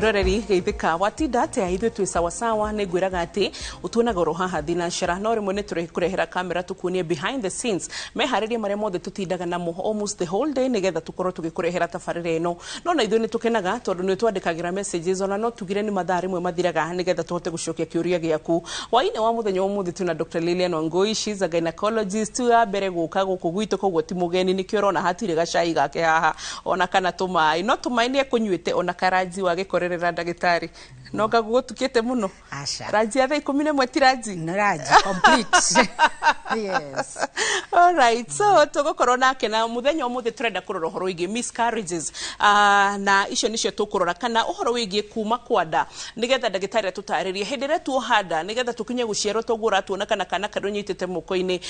Mwiroreri, geithĩka. Watinda atĩa? Ithuĩ twĩ sawasawa. Nĩ ngwĩraga atĩ ũtuonaga oro haha thinacara, no rĩmwe nĩ tũrĩkũrehera kamera tũkuonie behind the scenes, meharĩria marĩa mothe tũtindaga namo almost the whole day nĩgetha tũkorwo tũgĩkũrehera tabarĩra ĩno. No na ithuĩ nĩ tũkenaga tondũ nĩ twandĩkagĩra messages, ona no tugire nĩ mathaa rĩmwe mathiraga nĩgetha tũhote gũcokia kĩũria gĩaku. Hwaĩ-inĩ wa mũthenya wa ũmũthĩ twĩna Dr. Lilian Wangui. She's a gynecologist wa mbere gũka gũkũ gwitũ, koguo ti mũgeni. Nĩkĩo ũrona hatirĩ gacai gake haha ona kana tũmaĩ, no tũmaĩ nĩ ekũnyuĩte ona karanji wagĩkorerera ndagĩtarĩ. No ngagũgũtukĩte mũno. Aca. Ranji ya thaa 11 ti ranji. Nĩ ranji complete, yes. Alright, so tũgũkorwo nake na mũthenya ũmũthĩ tũrenda kũrora ũhoro wĩgiĩ miscarriages, na icio nĩcio tũkũrora, kana ũhoro wĩgiĩ kuma kwa nda, nĩgetha ndagĩtarĩ atũtarĩrie hĩndĩ ĩrĩa tuoha nda nĩgetha tũkinye gũciarwo toguo ũratuona kana kana karĩa ũnyitĩte moko-inĩ.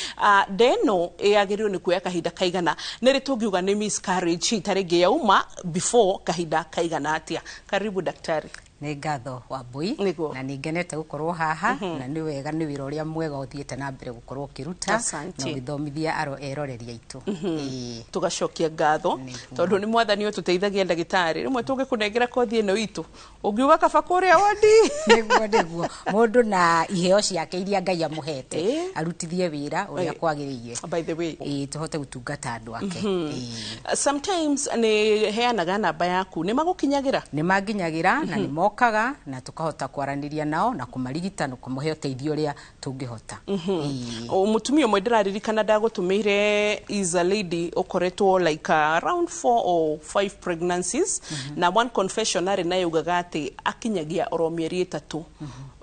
Nda ĩno yagĩrĩirwo nĩ kuoya kahinda kaigana? Nĩ rĩ tũngiuga nĩ miscarriage? Hihi ta rĩngĩ yauma before kahinda kaigana atĩa? Karibu, daktari. Nĩ ngatho, Wambui. Nĩguo. Na nĩ ngenete gũkorwo haha, na nĩ wega, nĩ wĩra ũrĩa mwega ũthiĩte na mbere gũkorwo ũkĩruta Asante. na ũgĩthomithia eroreri aitũ. Ĩĩ. Tũgacokia ngatho. Nĩguo. Tondũ nĩ Mwathani ũtũteithagia. Ndagĩtarĩ, rĩmwe tũngĩkũnengera kothi ĩno itũ ũngiuga kaba kũrĩa wodi. Nĩguo mũndũ na iheo ciake iria Ngai amũhete arutithie wĩra ũrĩa kwagĩrĩire. By the way, Ĩĩ, tũhote gũtungata andũ ake. Ĩĩ. Sometimes nĩ heanaga namba yaku, nĩ magũkinyagĩra? Nĩ manginyagĩra na nĩ mokaga na tũkahota kwaranĩria nao na kũmarigita na kũmahe ũteithio ũrĩa tũngĩhota. Ĩĩ. O, mũtumia ũmwe ndĩraririkana ndagũtũmĩire is a lady ũkoretwo like around four or five pregnancies, na one confession arĩ nayo augaga atĩ akinyagia oro mĩeri 3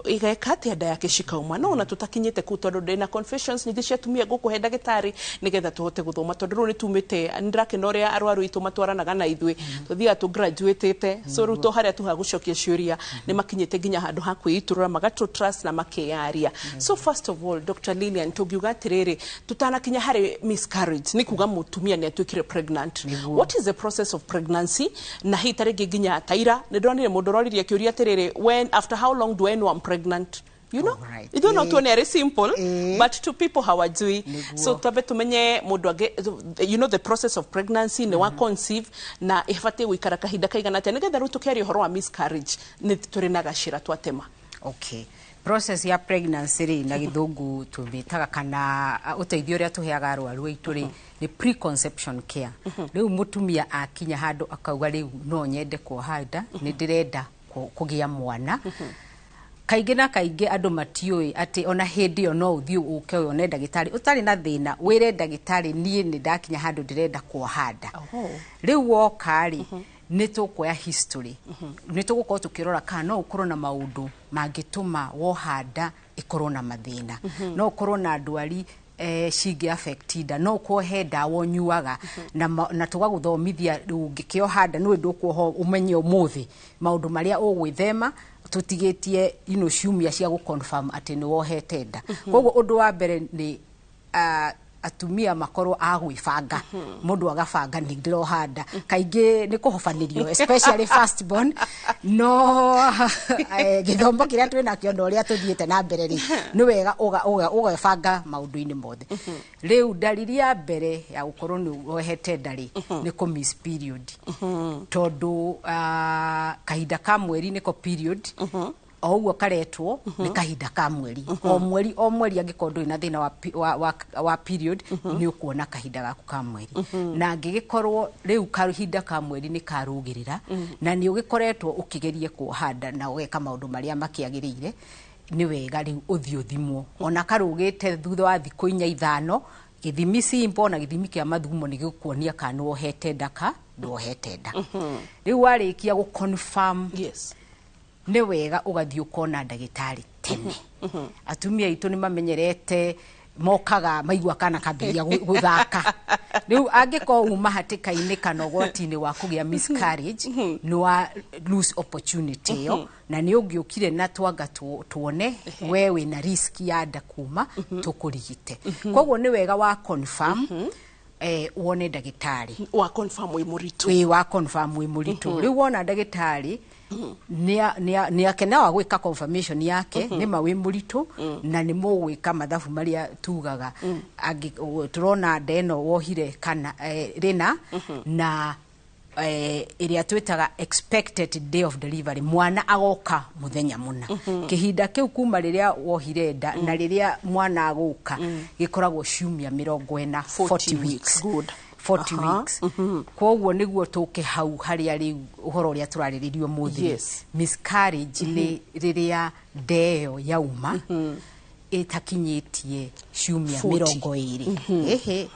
igeka atĩa nda yake cikauma. No ona tũtakinyĩte kũu, tondũ ndĩna confessions nyingĩ cia atumia ngũkũhe, ndagĩtarĩ, nĩgetha tũhote gũthoma, tondũ rĩu nĩ tumĩte. Nĩ ndĩrakena ũrĩa arwaru aitũ matwaranaga na ithuĩ, tũthiaga tũ graduatĩte, so rĩu to harĩa tu ha gũcokia ciũria, nĩ makinyĩte nginya handũ ha kwĩitũrũra, magatũ trust na makeyaria. So first of all, Dr. Lilian, tũngiuga atĩrĩrĩ, tũtanakinya harĩ miscarriage, nĩ kuga mũtumia nĩ atuĩkire pregnant. Nĩguo. What is the process of pregnancy? Na hihi ta rĩngĩ nginya taira nĩ ndonire mũndũ ũroririe kĩũria atĩrĩrĩ, when, after how long do I know I'm pregnant? Alright. Ithuĩ no tuone arĩ simple, but to people hawajui. Nĩguo. So twambe tumenye mũndũ angĩ the process of pregnancy, nĩ wa conceive na ĩbatiĩ gũikara kahinda kaigana atĩa, nĩgetha rĩu tũkĩaria ũhoro wa miscarriage nĩ tũrĩ na gacĩra twatema. Okay, process ya pregnancy rĩ, na gĩthũngũ tũmĩtaga, kana ũteithio ũrĩa tũheaga arwaru aitũ rĩ, nĩ preconception care. Rĩu mũtumia akinya handũ akauga, "Rĩu no nyende kuoha nda, nĩ ndĩrenda kũgĩa mwana," kaingĩ na kaingĩ andũ matiũĩ atĩ ona hĩndĩ ĩyo no ũthiĩ ũke wone ndagĩtarĩ ũtarĩ na thĩna, wĩre ndagĩtarĩ, "Niĩ nĩ ndakinya handũ ndĩrenda kuoha nda." Rĩu woka rĩ, nĩ tũkuoya history, nĩ tũgũkorwo tũkĩrora kana no ũkorwo na maũndũ mangĩtũma woha nda ĩkorwo na mathĩna, no ũkorwo na ndwari cingĩ affect nda, no ũkorwo he ndawa ũnyuaga, na tũgagũthomithia rĩu ũngĩkĩoha nda nĩ ndũkuoha, ũmenye ũmũthĩ maũndũ marĩa ũgwĩthema tũtigĩtie ciumia cia gũ-confirm atĩ nĩ wohete nda. Koguo ũndũ wa mbere nĩ atumia makorwo a gwĩbanga. Mũndũ agabanga, "Nĩ ndĩroha nda." Kaingĩ nĩ kũhobanĩrio, especially first born, no gĩthomo kĩrĩa twĩ nakĩo na ũrĩa tũthiĩte na mbere rĩ, nĩ wega ũgebanga maũndũ-inĩ mothe. Rĩu ndariri ya mbere ya gũkorwo nĩ wohete nda rĩ, nĩ kũ miss period, tondũ kahinda ka mweri nĩko period. O ũguo karetwo nĩ kahinda ka mweri, o mweri o mweri. Angĩkorwo ndũrĩ na thĩna wa period, nĩ ũkuona kahinda gaku ka mweri. Na angĩgĩkorwo rĩu kahinda ka mweri nĩ karũgĩrĩra na nĩ ũgĩkoretwo ũkĩgeria kuoha nda na ũgeka maũndũ marĩa makĩagĩrĩire, nĩ wega rĩu ũthiĩ ũthimwo ona karũgĩte thutha wa thikũ 4, 5. Gĩthimi simple na gĩthimi kĩa mathugumo nĩ gĩgũkuonia kana nĩ wohete nda ka ndwohete nda. Rĩu warĩkia gũ confirm, nĩ wega ũgathiĩ ũkona ndagĩtarĩ tene. Atumia aitũ nĩ mamenyerete mokaga maigua kana kambĩrĩria gũthaka. Rĩu angĩkorwo uma hatĩka-inĩ kana ũgwati-inĩ wa kũgĩa miscarriage, nĩ wa lose opportunity ĩyo, na nĩ ũngĩũkire na twanga tuone we wĩna risk ya nda kuma tũkũrigite. Koguo nĩ wega wa confirm, wone ndagĩtarĩ. Wa confirm wĩ mũritũ. Wĩ wa confirm wĩ mũritũ, rĩu wona ndagĩtarĩ nĩ akena wa gwĩka confirmation yake nĩ ma wĩ mũritũ, na nĩ mũgwĩka mathabu marĩa tugaga. Tũrona nda ĩno wohire kana rĩna na Ĩrĩa twĩtaga expected day of delivery, mwana agoka muthenya muna. Kihinda kiu kuma rĩrĩa wohire nda na rĩrĩa mwana agũka gĩkoragwo ciumia 40, 40 weeks. Good. 40 weeks. Koguo nĩguo tũke hau harĩa rĩu ũhoro ũrĩa tũrarĩrĩria ũmũthĩ. Miscarriage nĩ rĩrĩa nda ĩyo yauma ĩtakinyĩtie ciumia 40. 20. Ĩhĩ.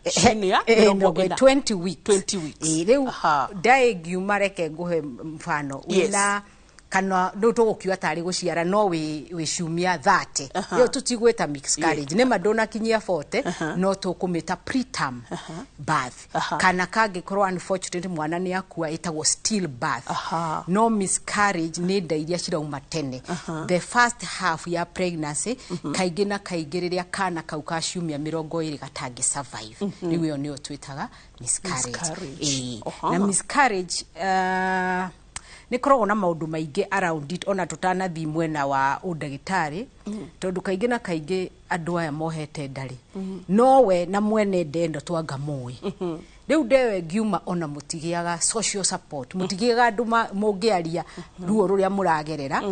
Ciumia 40. 20 weeks. 20 weeks. Ĩ, rĩu nda ĩngiuma, reke ngũhe mfano, wĩna kana rĩu tũgũkiuga tarĩ gũciara no wĩ ciumia 30, ĩyo tũtigwĩta miscarriage, nĩ ma ndũnakinyia 40, no tũkũmĩta preterm birth. Kana kangĩkorwo unfortunately mwana nĩ akua, ĩtagwo still birth. No miscarriage nĩ nda iria cirauma tene, the first half ya pregnancy, kaingĩ na kaingĩ rĩrĩa kana kau ka ciumia 20 gatangĩ survive, rĩu ĩyo nĩyo twĩtaga miscarriage. Miscarriage. Ĩĩ. Na miscarriage nĩ koragwo na maũndũ maingĩ around it, ona tũtanathiĩ mwena wa ũndagĩtarĩ, tondũ kaingĩ na kaingĩ andũ aya mohete ndarĩ nowe na mwene nda ĩno twanga mũĩ. Rĩu nda ĩyo ĩngiuma, ona mũtigĩaga social support, mũtigĩaga andũ mũngĩaria ruo rũrĩa mũragerera.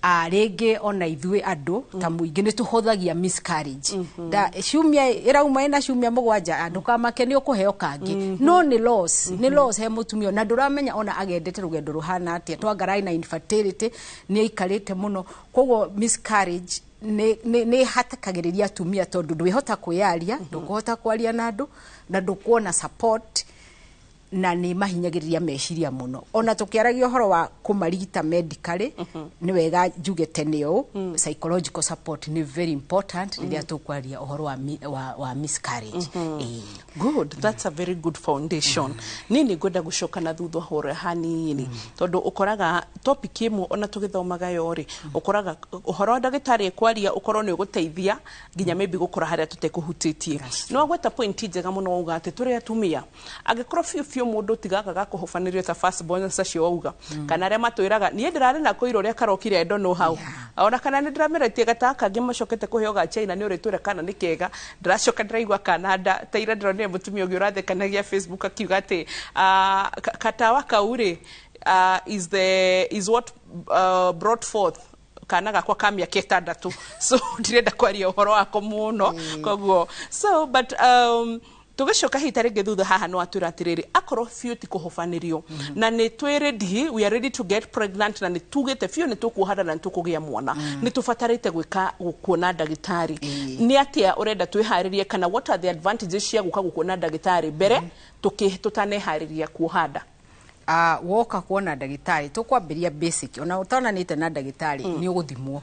Rĩngĩ ona ithuĩ andũ ta mũingĩ nĩ tũhũthagia miscarriage. Da ciumia ĩrauma ĩna ciumia 7, ndũkamake, nĩ ũkũheo kangĩ. No nĩ loss, nĩ loss he mũtumia, na ndũramenya ona agendete rũgendo rũhana atĩa, twangarai na infertility nĩ aikarĩte mũno. Koguo miscarriage nĩ ĩhatĩkagĩrĩria atumia, tondũ ndwĩhota kwĩyaria, ndũkũhota kwaria na andũ na ndũkuona support, na nĩ mahinyagĩrĩria meciria mũno. Ona tũkĩaragia ũhoro wa kũmarigita medically, nĩ wega njuge tene ũũ, psychological support nĩ very important rĩrĩa tũkwaria ũhoro wa miscarriage. Ĩĩ. Good, that's a very good foundation. Niĩ nĩ ngwenda gũcoka na thutha hũre hanini, tondũ ũkoraga topic ĩmwe ona tũgĩthomaga yo rĩ, ũkoraga ũhoro wa ndagĩtarĩ ekwaria ũkorwo nĩ ũgũteithia nginya maybe gũkora harĩa tũtekũhutĩtie. Nĩ wagweta point njega mũno, wauga atĩ tũrĩ atumia, angĩkorwo biũ biũ mũndũ tigaka gakũhobanĩrio ta first born acio wauga, kana arĩa matwĩraga niĩ ndĩrarĩ na kũira ũrĩa karokire, I don't know how, ona kana nĩ ndĩrameretie gataka kangĩ macokete kũheo ga China, nĩ ũrĩtwĩra kana nĩ kega. Ndĩracoka ndĩraigua kana nda ta ira ndĩronire mũtumia ũngĩ ũrathekanagia Facebook akiuga atĩ katawa kau rĩ, is what brought forth kana gakwa ka mĩaka 6. So ndirenda kwaria ũhoro wako mũno, koguo so but tũgĩcoka hihi ta rĩngĩ thutha haha, no atwĩra atĩrĩrĩ, akorwo biũ ti kũhobanĩrio na nĩ twĩ ready, we are ready to get pregnant, na nĩ tugĩte biũ nĩ tũkuohana na nĩ tũkũgĩa mwana, nĩ tũbatarĩte gwĩka kuona ndagĩtarĩ, nĩ atĩa ũrenda twĩharĩrie, kana what are the advantages cia gũka gũkuona ndagĩtarĩ mbere tũtaneharĩria kuoha nda? Woka kuona ndagĩtarĩ, tũkwambĩria basic. Ona ũtonanĩte na ndagĩtarĩ, nĩ ũgũthimwo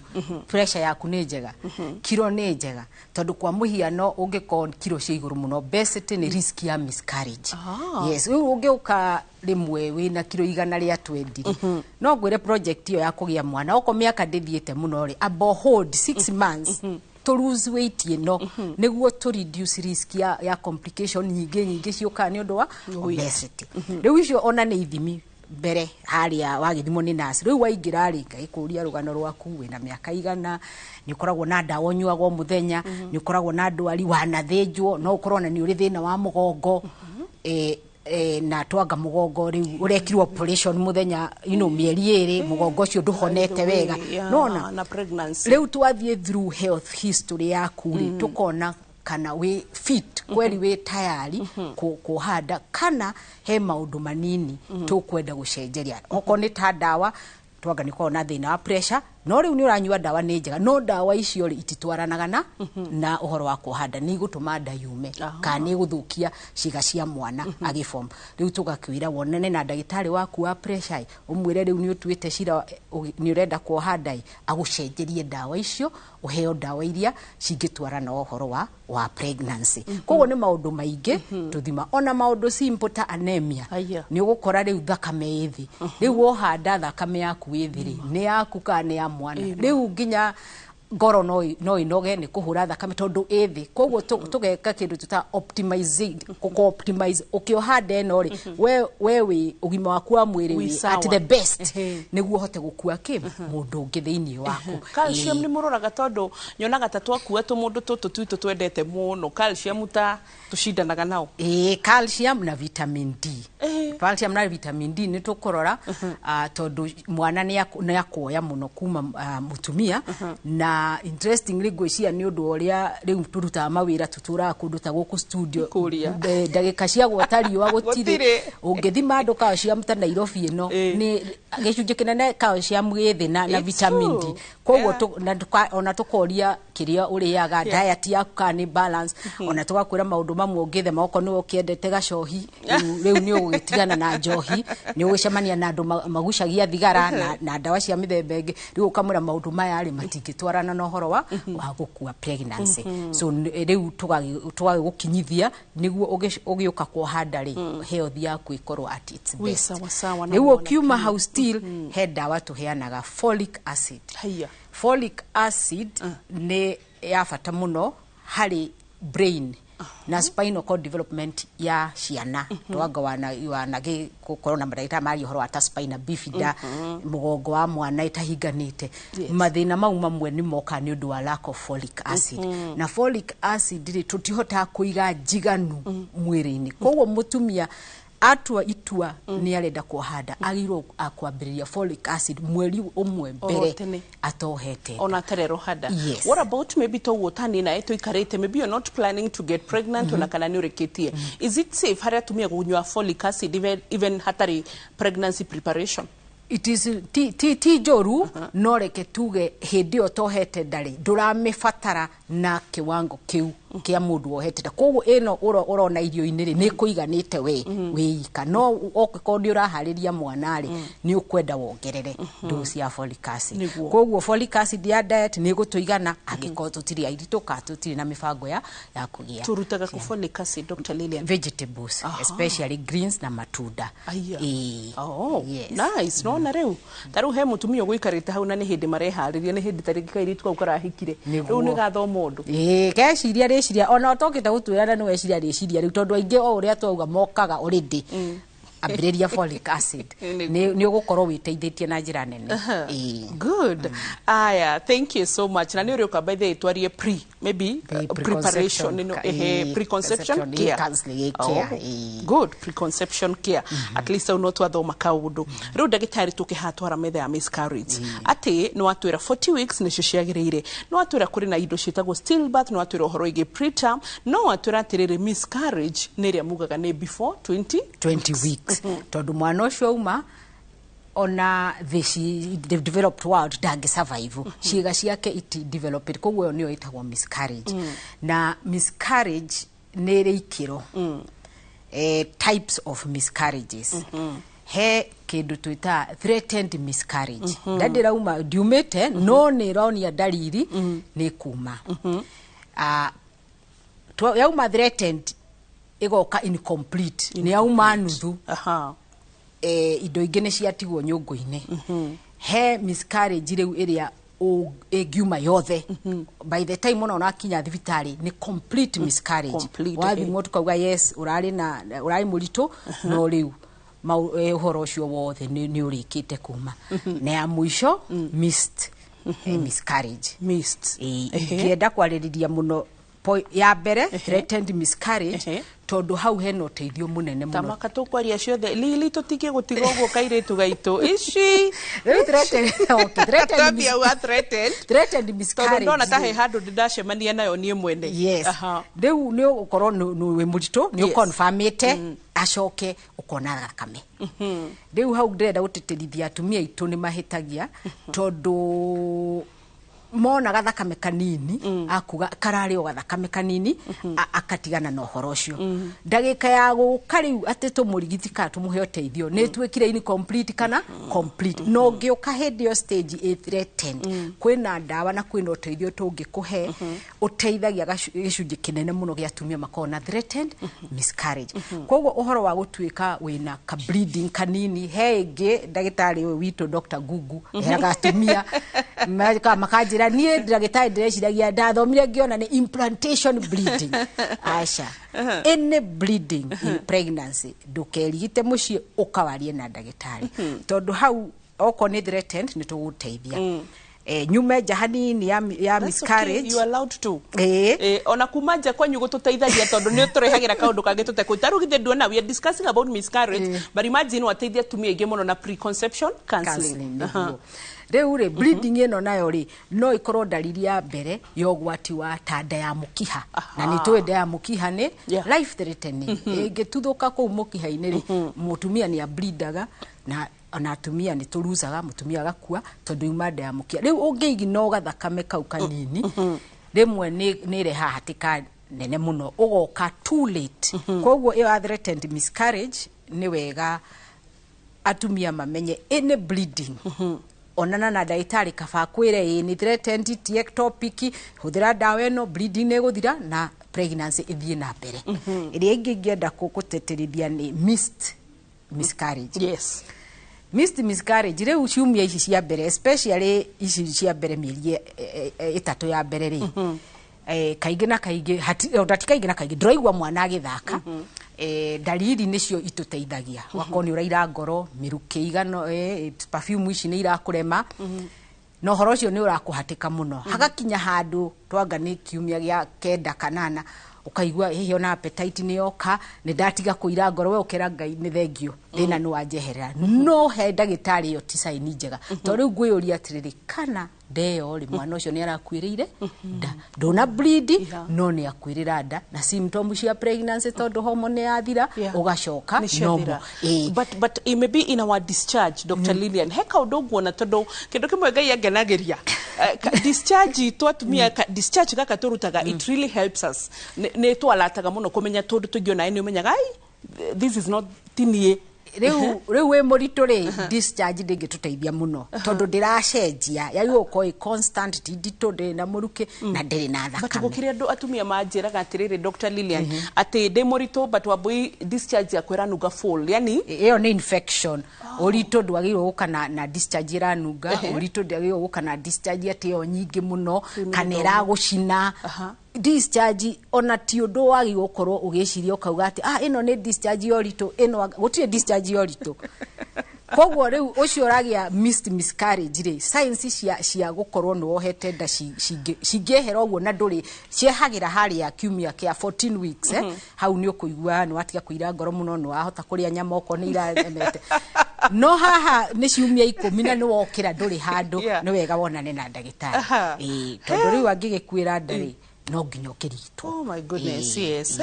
pressure yaku nĩ njega, kiro nĩ njega, tondũ kwa mũhiano ũngĩkorwo kiro cia igũrũ mũno, obesity nĩ risk ya miscarriage. Yes, rĩu ũngĩũka rĩmwe wĩna kiro 120 rĩ, no ngwĩre project ĩyo ya kũgĩa mwana okorwo mĩaka ndĩthiĩte mũno rĩ, amba hold 6 months to lose weight ĩno, nĩguo to reduce risk ya complication nyingĩ nyingĩ ciũkaga nĩ ũndũ wa obesity. Rĩu icio ona nĩ ithimi mbere harĩa wagĩthimwo nĩ nurse. Rĩu waingĩra rĩ, ngagĩkũria rũgano rwaku, wĩna mĩaka igana, nĩ ũkoragwo na ndawa ũnyuaga o mũthenya, nĩ ũkoragwo na ndwari wanathĩnjwo, no ũkorwo na nĩ ũrĩ thĩna wa mũgongo, na twanga mũgongo rĩu ũrekirwo operation mũthenya mĩeri 2, mũgongo ũcio ndũhonete wega. Nona na pregnancy. Rĩu twathiĩ through health history yaku rĩ, tũkona kana wĩ fit kweri, wĩ tayari kũhanda, kana he maũndũ manini tũkwenda gũcenjeria, okorwo nĩ ta ndawa. Twanga nĩ ũkoragwo na thĩna wa pressure, no rĩu nĩ ũranyua ndawa nĩ njega, no ndawa icio rĩ, ititwaranaga na ũhoro wa kuoha nda, nĩ igũtũma nda yume kana nĩ igũthũkia ciĩga cia mwana agĩform. Rĩu tũgakwĩra wonane na ndagĩtarĩ waku wa pressure ĩ, ũmwĩre rĩu nĩ ũtuĩte cira nĩ ũrenda kuoha nda ĩ, agũcenjerie ndawa icio, ũheo ndawa iria cingĩtwarana na ũhoro wa pregnancy. Koguo nĩ maũndũ maingĩ tũthima, ona maũndũ simple ta anemia. Nĩ ũgũkora rĩu thakame ĩ thĩ. Rĩu woha nda thakame yaku ĩ thĩ rĩ, nĩ yaku kana nĩ ya mwana? Rĩu nginya ngoro no ĩnoge nĩ kũhũra thakame tondũ ĩ thĩ. Koguo tũgeka kĩndũ tũta optimize, kũ optimize ũkĩoha nda ĩno rĩ, we wĩ ũgima waku wa mwĩrĩ Wĩ wĩ sawa. at the best, nĩguo ũhote gũkua kĩ mũndũ ũngĩ thĩinĩ waku. Calcium nĩ mũroraga? Tondũ nyonaga ta twakua tũmũndũ tũtũ twitũ twendete mũno calcium, ta tũcindanaga nao. Ĩĩ, calcium na vitamin D. Calcium na vitamin D nĩ tũkũrora, tondũ mwana nĩ akuoya mũno kuma mũtumia. Na interestingly, ngwĩciria nĩ ũndũ wa ũrĩa rĩu tũrutaga mawĩra, tũtũraga kũndũ ta gũkũ studio. Kũria. Ndagĩka cia gwota riũa gũtirĩ. Gũtirĩ. Ũngĩthima andũ calcium ta Nairobi ĩno, nĩ gĩcunjĩ kĩnene calcium gĩ thĩ na It's vitamin D. true. Koguo ona tũkoria kĩrĩa ũrĩaga, diet yaku kana nĩ balance, ona tũgakwĩra maũndũ mamwe ũngĩthema. Okorwo nĩwe ũkĩendete gacohi, rĩu nĩ ũgũgĩtigana na njohi, nĩ ũgũcemania na andũ magucagia thigara na ndawa cia mĩthemba ĩngĩ. Rĩu ũkamwĩra maũndũ maya rĩ matingĩtwarana na ũhoro wa gũkua pregnancy. So rĩu tũgagĩgũkinyithia nĩguo ũgĩũka kuoha nda rĩ, health yaku ĩkorwo at its Wĩ best. sawa sawa na Rĩu mwana. ũkiuma hau, still he ndawa tũheanaga, folic acid. Haiya. Folic acid nĩ ya bata mũno harĩ brain na spinal cord development ya ciana. Twanga wana gũkorwo na mandagĩtarĩ maria ũhoro wa ta spina bifida, mũgongo wa mwana ĩtahinganĩte. Mathĩna mau mamwe nĩ mokaga nĩ ũndũ wa lack of folic acid. Na folic acid rĩ, tũtihotaga kũiga njiganu mwĩrĩ-inĩ. Koguo mũtumia atua itua nĩ arenda kuoha nda, agĩrĩirwo kwambĩrĩria folic acid mweri 1 mbere tene. atohete. Ona atarero handa. Yes. What about maybe toguo tani nawe tuikarĩte, maybe you're not planning to get pregnant, ona kana nĩ ũrĩkĩtie? Is it safe harĩ atumia kũnyua folic acid even hatarĩ pregnancy preparation? It is ti njũru, no reke tuge hĩndĩ ĩyo tohete ndarĩ ndũramĩbatara na kiwango kĩu kĩa mũndũ wohete nda. Koguo ĩno ũrona irio-inĩ rĩ, nĩ kũiganĩte we wĩika, no ũngĩkorwo nĩ ũraharĩria mwana rĩ, nĩ ũkwenda wongerere dose ya folic acid. Koguo folic acid ya diet nĩ ĩgũtũigana angĩkorwo tũtirĩ aritũ kana tũtirĩ na mĩbango ya kũgĩa. Tũrutaga kũ folic acid, Dr. Lilian? Vegetables, especially greens na matunda. Aya. Ĩĩ. Oh, Yes. nice. Nona rĩu ta rĩu he mũtumia ũgũikarĩte hau na nĩ hĩndĩ mareharĩria, nĩ hĩndĩ tarĩngĩ kairĩtu kau karahikire. Rĩu nĩ gathoma ũndũ. Ĩĩ, keciria rĩciria ona ũtokĩte gũtwĩra na nĩ weciria rĩciria rĩu, tondũ aingĩ o ũrĩa twauga mokaga already. Ambĩrĩria folic acid, nĩ ũgũkorwo wĩteithĩtie na njĩra nene. Ĩĩ. Good. Aya, thank you so much. Na nĩ ũrĩũka, by the way, twarie pre maybe preparation, Ĩĩ, preconception conception, care. Counseling, care, Oh, ĩĩ. good. Preconception care. At least au no twathoma kaũndũ. Rĩu ndagĩtarĩ, tũkĩhatwara metha ya miscarriage, atĩ nĩ watwĩra 40 weeks nĩcio ciagĩrĩire, nĩ watwĩra kũrĩ na indo ciĩtagwo stillbirth, nĩ watwĩra ũhoro wĩgiĩ preterm, no watwĩra atĩrĩrĩ, miscarriage nĩ ĩrĩa mugaga nĩ before 20 20 weeks, tondũ mwana ũcio auma ona the developed world ndangĩ survive, ciĩga ciake iti developed. Koguo ĩyo nĩyo ĩtagwo miscarriage. Na miscarriage nĩ ĩrĩ ikĩro, types of miscarriages. He kĩndũ twĩtaga threatened miscarriage. Nda ndĩrauma, ndiumĩte, no nĩ ĩronia ndariri nĩ kuma. Yauma threatened, ĩgoka incomplete, nĩ yauma nuthu. Indo ingĩ nĩ ciatigwo nyũngũ-inĩ. He miscarriage rĩu ĩrĩa ĩngiuma yothe. By the time ona ũrakinya thibitarĩ nĩ complete miscarriage. Complete, Wathimwo tukauga yes, ũrarĩ na ũrarĩ mũritũ, no rĩu ũhoro ũcio wothe nĩ ũrĩkĩte kuma. Na ya mũico, missed miscarriage. Missed. Ingĩenda kwarĩrĩria mũno ya mbere, threatened miscarriage, tondũ hau hena ũteithio mũnene mũno. Tamaka tũkwaria ciothe, Lili, tũtige gũtiga ũguo kairĩtu gaitũ ici. Rĩu threatened, okay, threatened Twambia uga threatened. Threatened Tondũ miscarriage. ndona ta he handũ ndĩndacemania nayo niĩ mwene. Yes. Rĩu nĩ ũgũkorwo wĩ mũritũ, nĩ ũconfirmĩte, acoke ũkona thakame. Rĩu hau ndĩrenda gũtĩtĩrithia atumia aitũ nĩ mahĩtagia, tondũ mona gathakame kanini, akuga kararĩ o gathakame kanini, akatigana na ũhoro ũcio. Ndagĩka ya gũka rĩu atĩ tũmũrigiti kana tũmũhe ũteithio nĩ twĩkire incomplete kana complete. No ũngĩũka hĩndĩ ĩyo stage ĩ threatened, kwĩna ndawa na kwĩna ũteithio tũngĩkũhe ũteithagia gĩcunjĩ kĩnene mũno gĩa atumia makoragwo na threatened miscarriage. Koguo ũhoro wa gũtuĩka wĩna ka bleeding kanini, he ĩngĩ ndagĩtarĩ ũyũ witũ Dr. Gugu heraga atumia makanjĩra, niĩ ndagĩtarĩ ndĩreciragia ndathomire ngĩona nĩ implantation bleeding. Aca, any bleeding in pregnancy, ndũkerigite mũciĩ, ũkawarie na ndagĩtarĩ, tondũ hau okorwo nĩ threatened nĩ tũgũteithia. Nyume nja hanini ya miscarriage. Okay, you are allowed to. Ona kuma nja kwanyu gututeithagia tondu ni uturehagira kaundu kangi tuteku taru githe nduona we are discussing about miscarriage, but imagine wateithia atumia aingi muno na preconception counseling. Riu ri bleeding ino nayo ri no ikorwo dalili ya mbere ya ũgwati wa ta nda ya mũkiha. Na nĩ tũĩ nda ya mũkiha nĩ life threatening. Ĩngĩtuthũka kũu mũkiha-inĩ ri mũtumia nĩ ableedaga na ona atumia nĩ tũrucaga mũtumia agakua tondũ yuma nda ya mũkiha. Rĩu ũngĩiginoga thakame kau kanini rĩmwe nĩ ĩrehaga hatĩka nene mũno ũgoka too late. Koguo ĩyo ya threatened miscarriage nĩ wega atumia mamenye any bleeding onana na ndagĩtarĩ kaba akwĩre ĩ nĩ threatened ti ectopic hũthĩra ndawa ĩno bleeding nĩ ĩgũthira na pregnancy ĩthiĩ na mbere. Ĩrĩa ĩngĩ ingĩenda gũtĩtĩrithia nĩ missed miscarriage. Yes. Missed miscarriage rĩu ciumia ici cia mbere especially ici cia mbere mĩeri ĩtatũ ya mbere rĩ kaingĩ na kaingĩ ti kaingĩ na kaingĩ ndũraigua mwana agĩthaka. Dalili nĩcio itũteithagia wakorwo nĩ ũraira ngoro mĩrukĩ igano perfume ici nĩ irakũrema na ũhoro ũcio nĩ ũrakũhatĩka mũno. Hagakinya handũ twanga nĩ kiumia gĩa 9 kana 8 ukaigua hihi ona appetite nĩ yoka nĩ ndatiga kũira ngoro we ũkera Ngai nĩ thengio thĩna nĩ wanjeherera. No he ndagĩtarĩ ĩyo ti sign njega tondũ rĩu ngwĩyũria atĩrĩrĩ kana ndeyo rĩ mwana ũcio nĩ arakuĩrĩire nda ndona bleed no nĩ akuĩrĩra nda na symptom cia pregnancy tondũ hormone yathira ũgacoka normal. But it may be in our discharge Dr. Lilian he kaũndũ nguona tondũ kĩndũ kĩmwe Ngai angenagĩria discharge itũ atumia discharge gaka tũrutaga it really helps us nĩ twalataga mũno kũmenya tondũ tũngĩona nĩ ũmenyaga ai this is not tinie. Rĩu wĩ mũritũ rĩ discharge ndĩngĩtũteithia mũno tondũ ndĩracenjia yagĩrĩirwo gũkorwo ĩ constant ti nditũ ndĩrĩ na mũrukĩ na ndĩrĩ na thakame. But gũkĩrĩ andũ atumia manjĩraga atĩrĩrĩ Dr. Lilian atĩ ndĩ mũritũ but Wambui discharge yakwa ĩranunga full yani ĩyo nĩ infection. Ũritũ ndwagĩrĩirwo gũka na discharge ĩranunga, ũritũ ndwagĩrĩirwo gũka na discharge atĩ ĩyo nyingĩ mũno kana ĩragũcina. Discharge ona ti ũndũ wagĩrĩirwo gũkorwo ũgĩciria ũkauga atĩ ĩno nĩ discharge ya ũritũ ĩno gũtirĩ discharge ya ũritũ. Koguo rĩu ũcio ũragĩa missed miscarriage rĩ signs cia gũkorwo nĩ wohete nda cingĩehera ũguo na ndũrĩ ciehagĩra harĩa kiumia kĩa 14 weeks hau nĩ ũkũigua nĩ watiga kũira ngoro mũno nĩ wahota kũrĩa nyama okorwo nĩ iraremete. No haha nĩ ciumia 10 na nĩ wokĩra ndũrĩ handũ nĩ wega wonane na ndagĩtarĩ tondũ rĩu angĩgĩkuĩra nda rĩ no nginya ũkĩrigitwo. Oh my goodness, yes.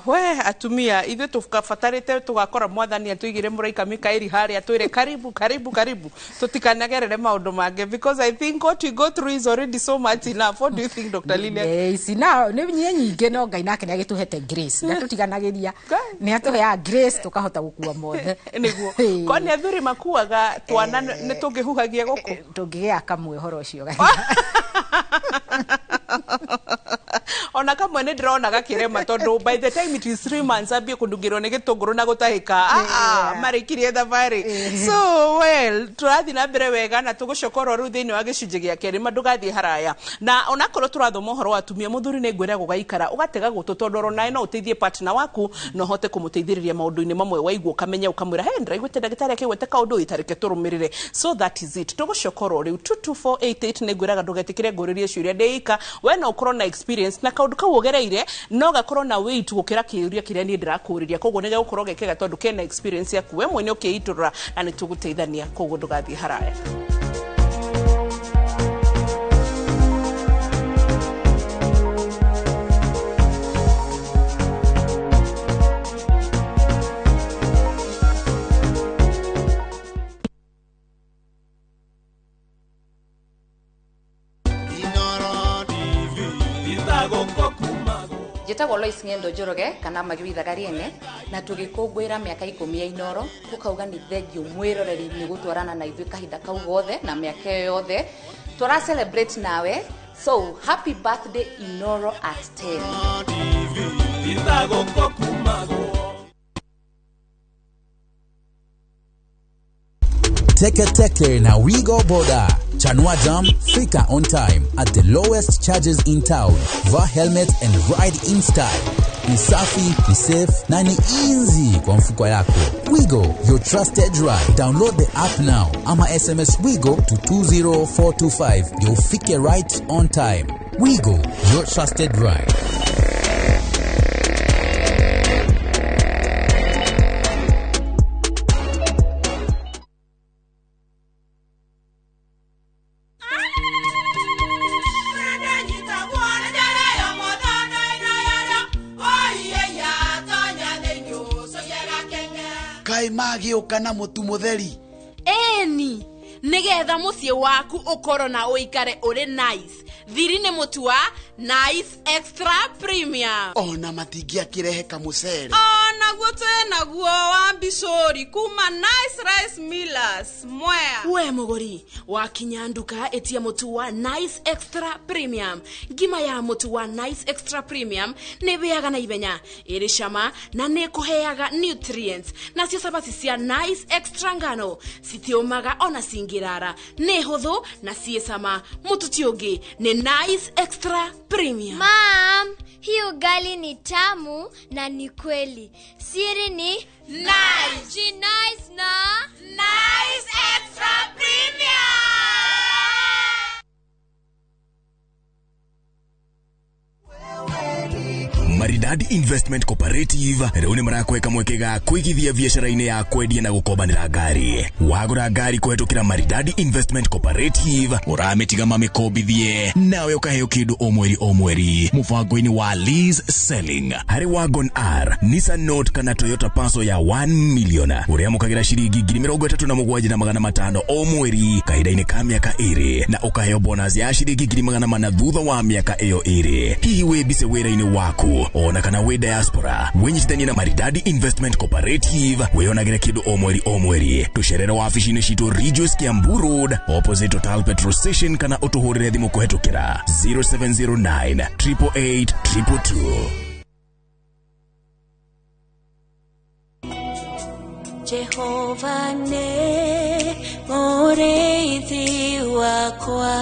We atumia ithuĩ tũkabatarĩte tũgakora mwathani atũigĩre mũraika Mikaeli harĩa atwĩre karibu karibu karibu tũtikanagerere maũndũ mangĩ because I think what we go through is already so much enough. What do you think Dr. Lilian? Ici na nĩ nyingĩ no Ngai nake nĩ agĩtũhete grace ndatũtiganagĩria nĩ atũheaga grace tũkahota gũkua mothe. Nĩguo ko nĩ athuri makuaga twana nĩ tũngĩhuhagia gũkũ tũngĩgĩa kamwe ũhoro ũcio ona kamwe nĩ ndĩrona gakĩrema tondũ by the time it is 3 months ambie kũndungĩrwo nĩ gĩtũngũrũ na gũtahĩka marĩkirie thabarĩ. So well tũrathiĩ na mbere wega na tũgũcoka rĩu thĩinĩ wa gĩcunjĩ gĩa kerĩ ma ndũgathiĩ haraya na onakorwo tũrathoma ũhoro wa atumia mũthuri nĩ ngwĩra gũgaikara ũgatega gũtũ tondũ oro nawe no ũteithie partner waku na ũhote kũmũteithĩrĩria maũndũ-inĩ mamwe waigua ũkamenya ũkamwĩra he ndĩraiguĩte ndagĩtarĩ akĩgwete kaũndũ ĩtareke tũrũmĩrĩre. So that is it tũgũcoka rĩu 22488 nĩ ngwĩraga ndũgetĩkĩre ngũrĩrie ciũria ndĩika we no ũkorwo na experience na kaũndũ kau ũgereire no gakorwo na weight gũkĩra kĩũria kĩrĩa niĩ ndĩrakũũrĩria koguo nĩ gĩgũkorwo gĩkĩega tondũ kena experience yaku we mwene ũkĩitũrũra na nĩ tũgũteithania koguo ndũgathiĩ haraya. Njĩtagwo Lois Ng'endo Njoroge kana Magĩrithaga Rĩene na tũgĩkũngũĩra mĩaka 10 ya Inooro tũkauga nĩ thengio mwĩroreri nĩ gũtwarana na ithuĩ kahinda kau gothe na mĩaka ĩyo yothe tũra celebrate nawe. So happy birthday Inooro at 10. Teke Teke na Wigo Boda. Chanua Jam, fika on time at the lowest charges in town. Vaa helmet and ride in style. Ni safi, ni safe na ni easy kwa mfuko yako. Wigo, your trusted ride. Download the app now ama SMS Wigo to 20425 ndio ufike right on time. Wigo, your trusted ride. Kaĩ magĩũka na mũtu mũtheri? Ĩni, nĩgetha mũciĩ waku ũkorwo na ũikare ũrĩ nice. Thiri nĩ mũtu wa Nice Extra Premium. Ona matingĩakĩrehe kamũcere. Onaguo twĩnaguo wa mbicũri kuma Nice Rice Millers Mwea. We mũgũri wakinya nduka ĩtia mũtu wa Nice Extra Premium. Ngima ya mũtu wa Nice Extra Premium nĩ ĩhĩaga na ihenya, ĩrĩ cama na nĩ ĩkũheaga nutrients. Nacio cabaci cia Nice Extra ngano citiũmaga ona cingĩrara, nĩ hũthũ na ciĩ cama. Mũtu ti ũngĩ nĩ Nice Extra Premium. Mom, hii ugali ni tamu na ni kweli. Siri ni Nice. Nice na Nice Extra Premium. Maridadi Investment Cooperative rĩu nĩ marakweka mweke ga kũigithia biacara-inĩ ya kwendia na gũkombanĩra ngari. Wagũra ngari kũhetũkĩra Maridadi Investment Cooperative, ũramĩtiga mamĩkombithie nawe ũkaheo kĩndũ o mweri o mweri mũbango-inĩ wa lease selling. Harĩ Wagon R, Nissan Note kana Toyota Passo ya 1 million ũrĩamũkagĩra ciringi 37,500 o mweri kahinda-inĩ ka mĩaka 2 na ũkaheo bonus ya ciringi 400 thutha wa mĩaka ĩyo 2. Hihi wĩ mbise wĩra-inĩ waku ona kana wĩ diaspora, wĩnyitithanie na Maridadi Investment Cooperative wĩyonagĩre kĩndũ o mweri o mweri. Tũcerere wabici-inĩ citũ Ridgeways Kiambu Road opposite Total Petrol Station kana ũtũhũrĩre thimũ kũhetũkĩra 0709 888 222. Jehova nĩ mũrĩithi wakwa,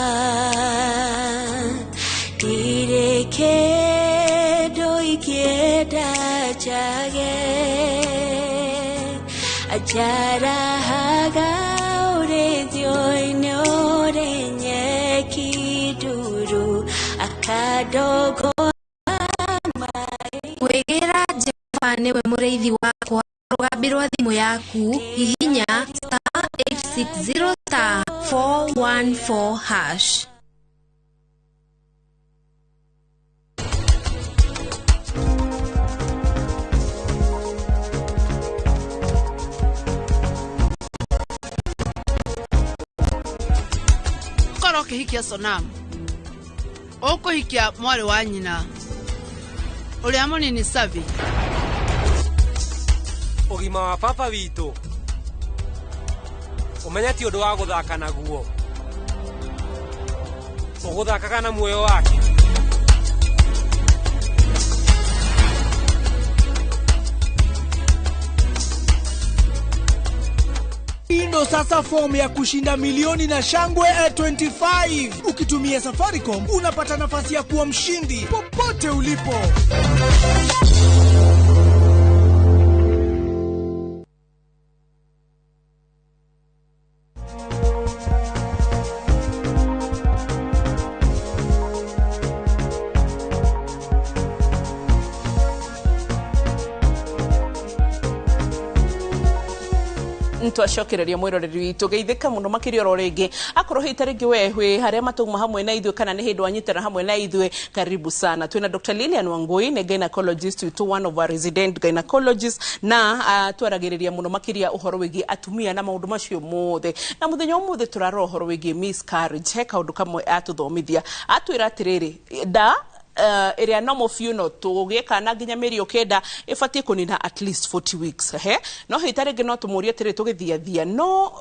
ndirĩ kĩndũ ingĩenda njage. Anjarahaga ũrĩithio-inĩ ũrĩ nyeki nduru, akandongoria Kwĩgĩra Jehova nĩwe mũrĩithi wakwa rũgambi rwa thimũ yaku, hihinya star 860 star 414 hash. Korwo ũkĩhikia Sonam, ũkũhikia mwarĩ wa nyina ũrĩa mũnini Savi. Ũgima wa baba witũ ũmenye ti ũndũ wa gũthaka naguo, ũgũthakaga na muoyo wake. Ndo sasa fomu ya kushinda milioni na shangwe 25. Ukitumia Safaricom unapata nafasi ya kuwa mshindi popote ulipo. Ntwacokereria mwiroreri witũ geithĩka mũno makĩria oro rĩngĩ akorwo hĩta rĩngĩ we wĩ harĩa matauma hamwe na ithuĩ kana nĩ hĩndĩ wanyitana hamwe na ithuĩ, karibu sana. Twĩna Dr. Lilian Wangui, nĩ gynecologist witũ, one of our resident gynecologist, na twaragĩrĩria mũno makĩria ũhoro wĩgiĩ atumia na maũndũ macio mothe. Na mũthenya ũmũthĩ tũrarora ũhoro wĩgiĩ miscarriage. He kaũndũ kamwe atũthomithia, atwĩra atĩrĩrĩ, nda ĩrĩa normal biũ no tũgĩe kana nginya mĩeri 9 ĩbatiĩ kũnina at least 40 weeks. He no hita rĩngĩ no tũmũrie atĩrĩ tũgĩthiathia no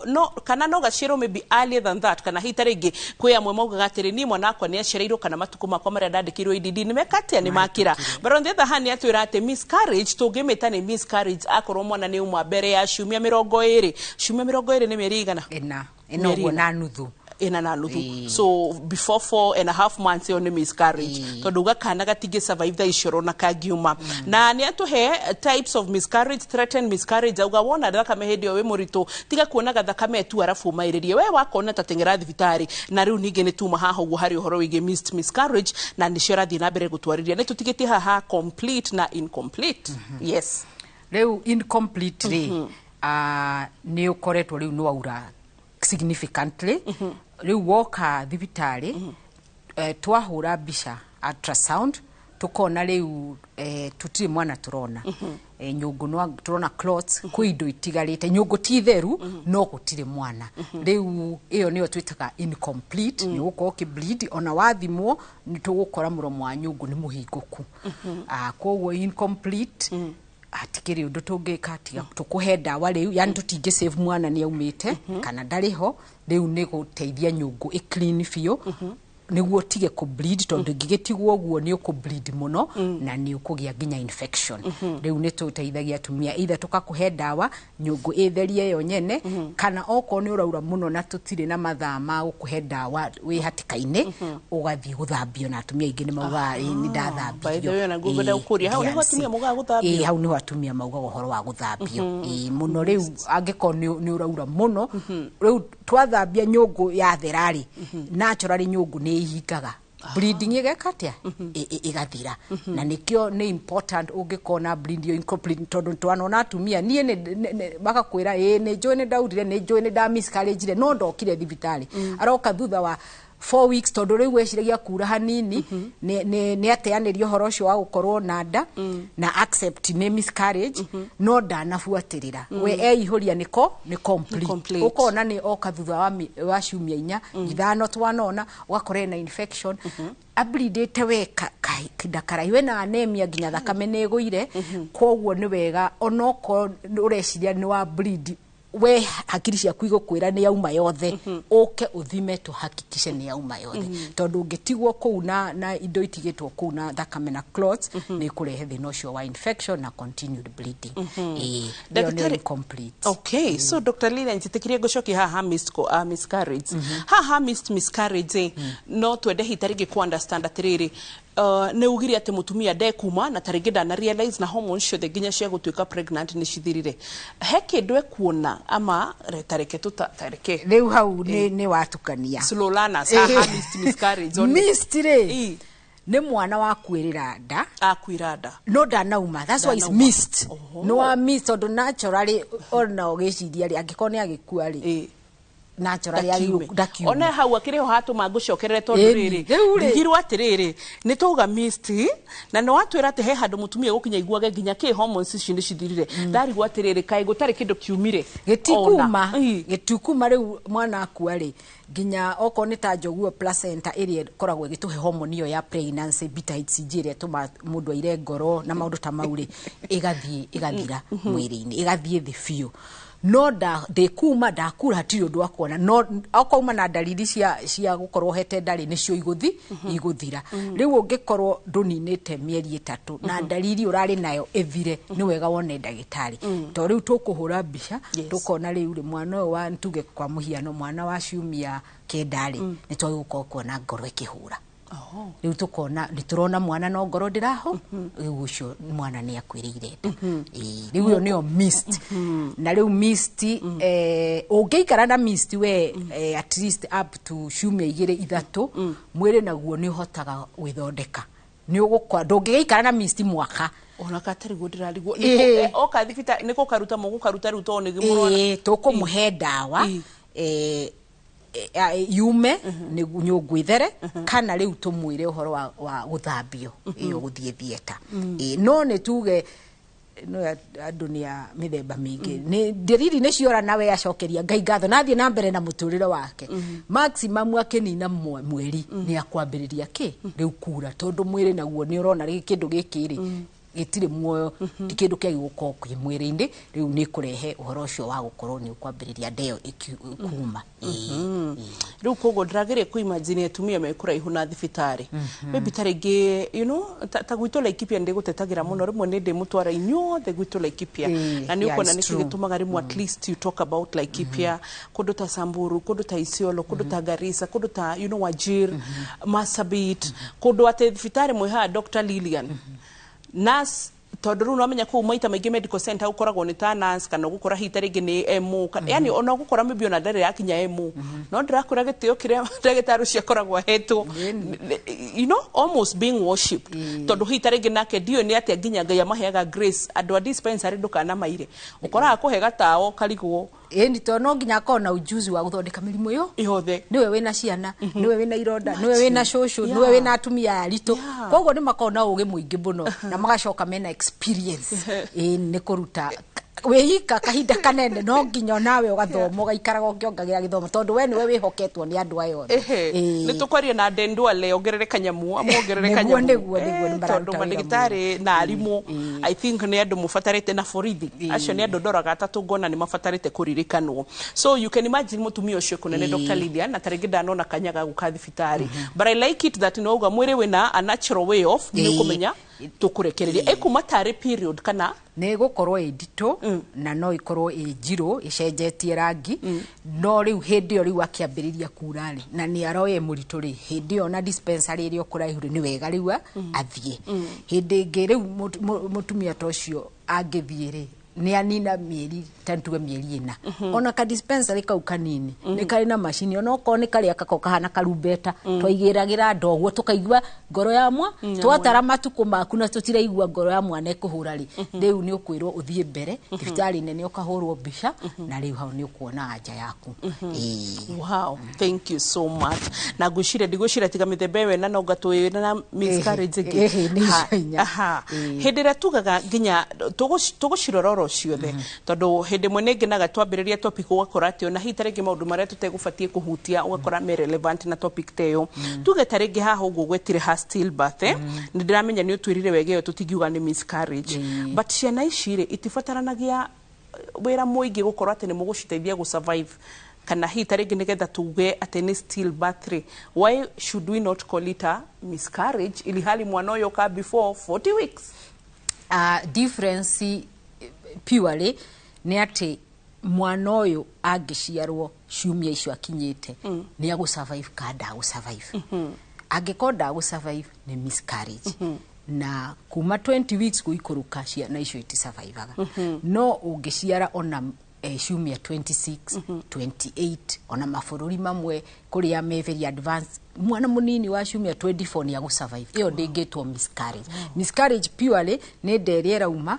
kana no gaciarwo maybe earlier than that, kana hita rĩngĩ kwĩ amwe maugaga atĩrĩ niĩ mwana wakwa nĩ acereirwo kana matukũ makwa marĩa ndandĩkĩirwo EDD nĩ meka atĩa nĩ makĩra. But on the other hand atwĩra atĩ miscarriage tũngĩmĩta nĩ miscarriage akorwo mwana nĩ uma mbere ya ciumia 20. Ciumia 20 nĩ mĩeri igana? Ĩna, ĩna ũguo na nuthu. Ĩna na nuthu. So before 4.5 months ĩyo nĩ miscarriage, tondũ uga kana gatingĩ survive thaa icio na kangiuma. Na nĩ atũhe types of miscarriage, threatened miscarriage. Auga wona thakame hĩndĩ ĩyo wĩ mũritũ, tiga kuonaga thakame tu arabu ũmaĩrĩrie we wakona ta teng'era thibitarĩ. Na rĩu ningĩ nĩ tuma haha ũguo harĩ ũhoro wĩgiĩ missed miscarriage, na nĩcio arathiĩ na mbere gũtwarĩria. Nĩ tũtigĩtie haha complete na incomplete. Yes. Rĩu incomplete rĩ, nĩ ũkoretwo rĩu nĩ waura significantly. Rĩu woka thibitarĩ, twahũra mbica ultrasound, tukona rĩu tũtirĩ mwana tũrona. Nyũngũ no tũrona clots, kwĩ indo itigarĩte, nyũngũ ti theru, no gũtirĩ mwana. Rĩu ĩyo nĩyo twĩtaga incomplete. Nĩ ũgũkorwo ũkĩbleed, ona wathimwo nĩ tũgũkora mũromo wa nyũngũ nĩ mũhingũku. Koguo incomplete hatikĩrĩ ũndũ tũngĩka tiga tũkũhe ndawa rĩu, yani tũtingĩ save mwana, nĩ aumĩte kana ndarĩ ho. Rĩu nĩ gũteithia nyũngũ ĩ clean biũ nĩguo ũtige kũ bleed, tondũ ĩngĩgĩtigwo ũguo nĩ ũkũ bleed mũno na nĩ ũkũgĩa nginya infection. Rĩu nĩ tũteithagia atumia either tũkakũhe ndawa nyũngũ ĩtherie yo nyene, kana okorwo nĩ ũraura mũno na tũtirĩ na mathaa ma gũkũhe ndawa wĩ hatĩka-inĩ, ũgathiĩ gũthambio. Na atumia aingĩ nĩ maugaga, "Ĩ, nĩ By the way, ndathambirio." ona ngwenda gũkũria, hau nĩho atumia maugaga gũthambio? Ĩ, hau nĩho atumia maugaga ũhoro wa gũthambio. Ĩ, mũno. Rĩu angĩkorwo nĩ ũraura mũno, rĩu twathambia nyũngũ yathera rĩ, naturally nyũngũ nĩ ĩhingaga, bleeding ĩgeka atĩa? Ĩgathira. Na nĩkĩo nĩ important ũngĩkorwo na bleeding incomplete, tondũ twanona atumia niĩ bakakwĩra, ĩ nĩ njũĩ nĩ ndaurire, nĩ njũĩ nĩ nda miscarriage, no ndokire thibitarĩ. Aroka thutha wa 4 weeks, tondũ rĩu eciragia kura hanini nĩ ateanĩria ũhoro ũcio wa gũkorwo na nda na accept nĩ miscarriage, no ndanabuatĩrĩra we eihũria nĩko nĩ complete. Complete. Ũkona nĩ oka thutha wa ciumia 4, 5, twanona ũgakora ena infection, ableedĩte we kahinda karaihu, ena anemia, nginya thakame nĩ ĩgũire. Koguo nĩ wega onokorwo ũreciria nĩ wa bleed, we hakiri ciaku igũkwĩra nĩ yauma yothe, ũke ũthime tũhakikishe nĩ yauma yothe, tondũ ũngĩtigwo kũu na indo itigĩtwo kũu na thakame na clots, nĩ kũrehe thĩna ũcio wa infection na continued bleeding. Ĩĩ, ĩyo nĩyo incomplete. Okay, so Dr. Lilian, njĩtĩkĩrie ngũcokia haha miscarriage. Haha missed miscarriage, no twende hihi tarĩngĩ ku understand atĩrĩrĩ, nĩ ugire atĩ mũtumia ndekuma na tarĩngĩ ndana realize na hormones ciothe nginya cia gũtuĩka pregnant nĩ cithirire, he kĩndũ ekuona ama tareke tũta tareke? Rĩu hau nĩ watukania. Slow learners haha, missed miscarriage Missed rĩ, nĩ mwana wakuĩrĩra nda. Akuĩra nda. No ndanauma, that's why it's Ndanauma. missed. Nĩ wa miss tondũ naturally ona ũgĩciria rĩ, angĩkorwo nĩ agĩkua rĩ, naturally Ndakiume. ndakiume. Ona hau akĩrĩ ho hatũma ngũcokerere, tondũ Ĩni, rĩrĩ rĩu rĩ. ndigirwo atĩrĩrĩ, nĩ twauga missed na nĩ watwĩra atĩ he handũ mũtumia gũkinya iguage nginya kĩ hormones ici nĩ cithirire. Ndarigwo atĩrĩrĩ, kaĩ gũtarĩ kĩndũ kiumire? Gĩtikuma, gĩtikuma. Rĩu mwana akua rĩ, nginya okorwo nĩ ta njoguo, placenta ĩrĩa ĩkoragwo ĩgĩtũhe hormone ĩyo ya pregnancy, beta HCG, ĩrĩa ĩtũmaga mũndũ aire ngoro na maũndũ ta mau rĩ, ĩgathiĩ ĩgathira mwĩrĩ-inĩ, ĩgathiĩ thĩ biũ. No ndĩkuma, ndakura hatirĩ ũndũ akuona, no okauma na ndariri cia gũkorwo hete ndarĩ nĩcio igũthira. Rĩu ũngĩkorwo ndũninĩte mĩeri 3 na ndariri ũrarĩ nayo ĩthire, nĩ wega wone ndagĩtarĩ, to rĩu tũkũhũra mbica tũkona rĩu rĩ, mwana ũyũ wa tuge kwa mũhiano mwana wa ciumia 9 rĩ, nĩ twagĩrĩirwo gũkorwo kuona ngoro ĩkĩhũra. Rĩu tũkona nĩ tũrona mwana no ngoro ndĩraho, rĩu ũcio mwana nĩ akuĩrĩire nda. Ĩĩ, rĩu ĩyo nĩyo missed. Na rĩu missed, ũngĩikara na missed we at least up to ciumia 2, 3, mwĩrĩ naguo nĩ ũhotaga gwĩthondeka, nĩ ũgũkora ndũngĩgĩikara na missed mwaka. Ona katarĩ guo ndĩrarigwo. Oka thibitarĩ nĩ gũkaruta mũgũkaruta rĩu tondũ nĩ mũrona? Ĩĩ, tũkũmũhe ndawa yume nyũngũ ĩthere, kana rĩu tũmwĩre ũhoro wa gũthambio ĩyo, gũthiĩ theatre. Ĩĩ, no nĩ tuge no andũ nĩ a mĩthemba mĩingĩ, nĩ ndiriri nĩ ciora nawe acokeria Ngai ngatho na athiĩ na mbere na mũtũrĩre wake. Maximum akĩnina mweri nĩ akwambĩrĩria kĩ rĩu kura, tondũ mwĩrĩ naguo nĩ ũrona rĩ kĩndũ gĩkĩ rĩ. Gĩtirĩ muoyo, ti kĩndũ kĩagĩ gũkorwo kwĩ mwĩrĩ-inĩ. Rĩu nĩ kũrehe ũhoro ũcio wa gũkorwo nĩ ũkwambĩrĩria nda ĩyo kuma. Rĩu koguo ndĩrageria kũ-imagine atumia me kũraihu na thibitarĩ, maybe ta rĩngĩ ta gwitũ Laikipia, ndĩgũtetagĩra mũno, rĩmwe nĩ ndĩmũtwara inyuothe gwitũ Laikipia, na nĩ ũkuona nĩkĩ gĩtũmaga rĩmwe at least you talk about Laikipia, kũndũ ta Samburu, kũndũ ta Isiolo, kũndũ ta Garissa, kũndũ ta Wajir, Marsabit, kũndũ atĩ thibitarĩ mwĩ haha Dr. Lilian, nurse, tondũ rĩu nomenya kũu maita maingĩ medical center gũkoragwo nĩ ta nurse, kana ũgũkora hihi ta rĩngĩ nĩ MO, yani ona ũgũkora maybe ona ndarĩ yakinya MO, no ndĩrakwĩra gĩtĩo kĩrĩa ndagĩtarĩ ũcio akoragwo ahetwo, almost being worshipped, tondũ hihi ta rĩngĩ nake ndiũĩ nĩ atĩa nginya Ngai amaheaga grace. Andũ a dispensary ndũkanamaire, ũkoraga kũhe gatawa ũkarigwo. Ĩni, tondũ no nginya akorwo na ujuzi wa gũthondeka mĩrimũ ĩyo yothe. Nĩwe wĩna ciana, nĩwe wĩna ironda, nĩwe wĩna cũcũ, nĩwe wĩna atumia aritũ. Koguo nĩ makoragwo na ũgĩ mũingĩ mũno na magacoka mena experience. Ĩĩ, nĩ kũruta wĩika kahinda kanene, no nginya onawe ũgathoma, ũgaikaraga ũkĩongagĩra gĩthomo, tondũ we nĩwe wĩhoketwo nĩ andũ aya othe. Nĩ tũkwaria na Ndendwale ongerere kanyamu, amuongerere kanyamu. Nĩguo, nĩ mararuta Tondũ wĩra. Mandagĩtarĩ na arimũ, I think nĩ andũ mũbatarĩte, na borithi acio nĩ andũ ndoraga atatũ ngona nĩ mabatarĩte kũririkanwo. So you can imagine mũtumia ũcio kũnene, Dr. Lilian, na tarĩngĩ ndanona kanya ga gũka thibitarĩ, but I like it that nĩwauga mwĩrĩ wĩna a natural way of nĩ ũkũmenya tũkũrekereria ĩkuma tarĩ period kana Nĩ ĩgũkorwo ĩ nditũ na no ĩkorwo ĩ njirũ ĩcenjetie rangi. No rĩu hĩndĩ ĩyo rĩu akĩambĩrĩria kura rĩ, na nĩ aroye mũritũ rĩ, hĩndĩ ĩyo na dispensary ĩrĩa ũkũraihu rĩ, nĩ wega rĩu athiĩ. Hĩndĩ ĩngĩ rĩu mũtumia ta ũcio angĩthiĩ rĩ, nĩ anina mĩeri, ta tuge mĩeri 4, ona ka dispensary kau kanini nĩ karĩ na macini, ona okorwo nĩ karĩa kako kahana karumbeta twaigĩragĩra ndoguo tũkaigua ngoro ya mwa twatara matukũ maku na tũtiraigua ngoro ya mwana ĩkũhũra rĩ, rĩu nĩ ũkwĩrwo ũthiĩ mbere thibitarĩ nene ũkahũrwo mbica, na rĩu hau nĩ ũkuona anja yaku. Ĩĩ. Wow, thank you so much. Na ngwĩciria ndigwĩciria tiga mĩthemba ĩyo ĩna no ngatũ na miscarriage ĩngĩ. Ĩhĩ, nĩ icio 4. Hĩndĩ ĩrĩa tugaga nginya tũgũcirora oro ciothe, tondũ hĩndĩ ĩmwe nĩ ngenaga twambĩrĩria topic ũgakora atĩ ona hihi ta rĩngĩ maũndũ marĩa tũtegũbatiĩ kũhutia ũgakora me relevant na topic ta ĩyo. Tuge ta rĩngĩ haha ũguo gwetire ha stillbirth, nĩ ndĩramenya nĩ ũtwĩrire wega ĩyo tũtingiuga nĩ miscarriage, but ciana ici rĩ itibataranagia wĩra mũingĩ gũkorwo atĩ nĩ mũgũciteithia gũ survive, kana hihi ta rĩngĩ nĩgetha tuge atĩ nĩ stillbirth rĩ, why should we not call it a miscarriage ili hali mwana ũyũ ũka before 40 weeks? Difference purely nĩ atĩ mwana ũyũ angĩciarwo ciumia icio akinyĩte, nĩ agũ survive ka ndagũ survive. Angĩkorwo ndagũ survive, nĩ miscarriage, na kuma 20 weeks gũikũrũka ciana icio itisurvivaga. No ũngĩciara ona ciumia 26, 28, ona mabũrũri mamwe kũrĩa me very advanced, mwana mũnini wa ciumia 24 nĩ agũ survive, ĩyo ndĩngĩtwo miscarriage. Miscarriage purely nĩ nda ĩrĩa ĩrauma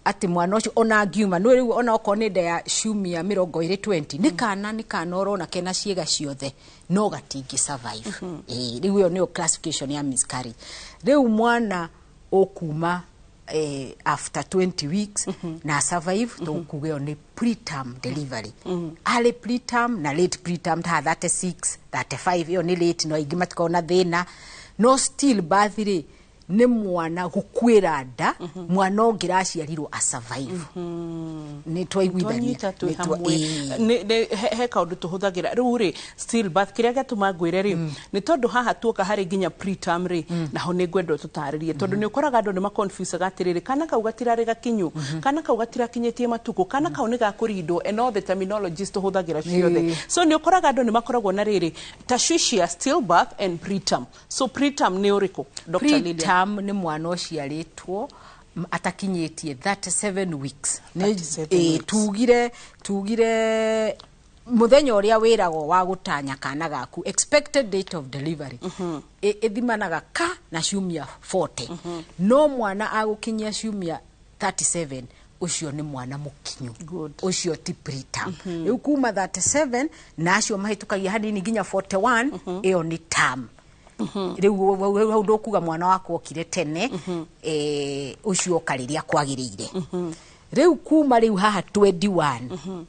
atĩ mwana ũcio ona angiuma nĩ rĩu, ona okorwo nĩ nda ya ciumia 20, 20, nĩ kana ũrona kena ciĩga ciothe no gatingĩ survive. Ĩĩ, rĩu ĩyo nĩyo classification ya miscarriage. Rĩu mwana ũkuma after 20 weeks na survive, tũkuga ĩyo nĩ preterm delivery. Early preterm na late preterm, ta 36, 35, ĩyo nĩ late, no aingĩ matikoragwo na thĩna. No still birth rĩ, nĩ mwana gũkuĩra nda, mwana ũngĩ raciarirwo a survive. Nĩ twaiguithania? Twanyita twĩ hamwe. Ĩĩ. He kaũndũ tũhũthagĩra rĩu rĩ, stillbirth, kĩrĩa gĩatũma ngwĩre rĩ nĩ tondũ haha tuoka harĩ nginya preterm rĩ, naho nĩ ngwenda ũtũtarĩrie, tondũ nĩ ũkoraga andũ nĩ maconfusaga atĩrĩrĩ, kana kau gatirarĩ gakinyu, kana kau gatirakinyĩtie matukũ, kana kau nĩ gakũrindwo, and all the terminologies tũhũthagĩra ciothe. So nĩ ũkoraga andũ nĩ makoragwo na rĩrĩ tashwishi ya stillbirth and preterm. So preterm nĩ ũrĩkũ, Dr. Lilian? Preterm nĩ mwana ũciarĩtwo atakinyĩtie 37 weeks. 37 weeks. Tugire mũthenya ũrĩa wĩragwo wa gũtanya kana gaku, expected date of delivery, ĩthimanaga ka na ciumia 40. No mwana agũkinyia ciumia 37, ũcio nĩ mwana mũkinyu. Good. Ũcio ti preterm. Rĩu kuma 37 na acio mahĩtũkagia hanini nginya 41, ĩyo nĩ term. Rĩu hau ndũkuga mwana waku okire tene, ũcio oka rĩrĩa kwagĩrĩire. Rĩu kuma rĩu haha 21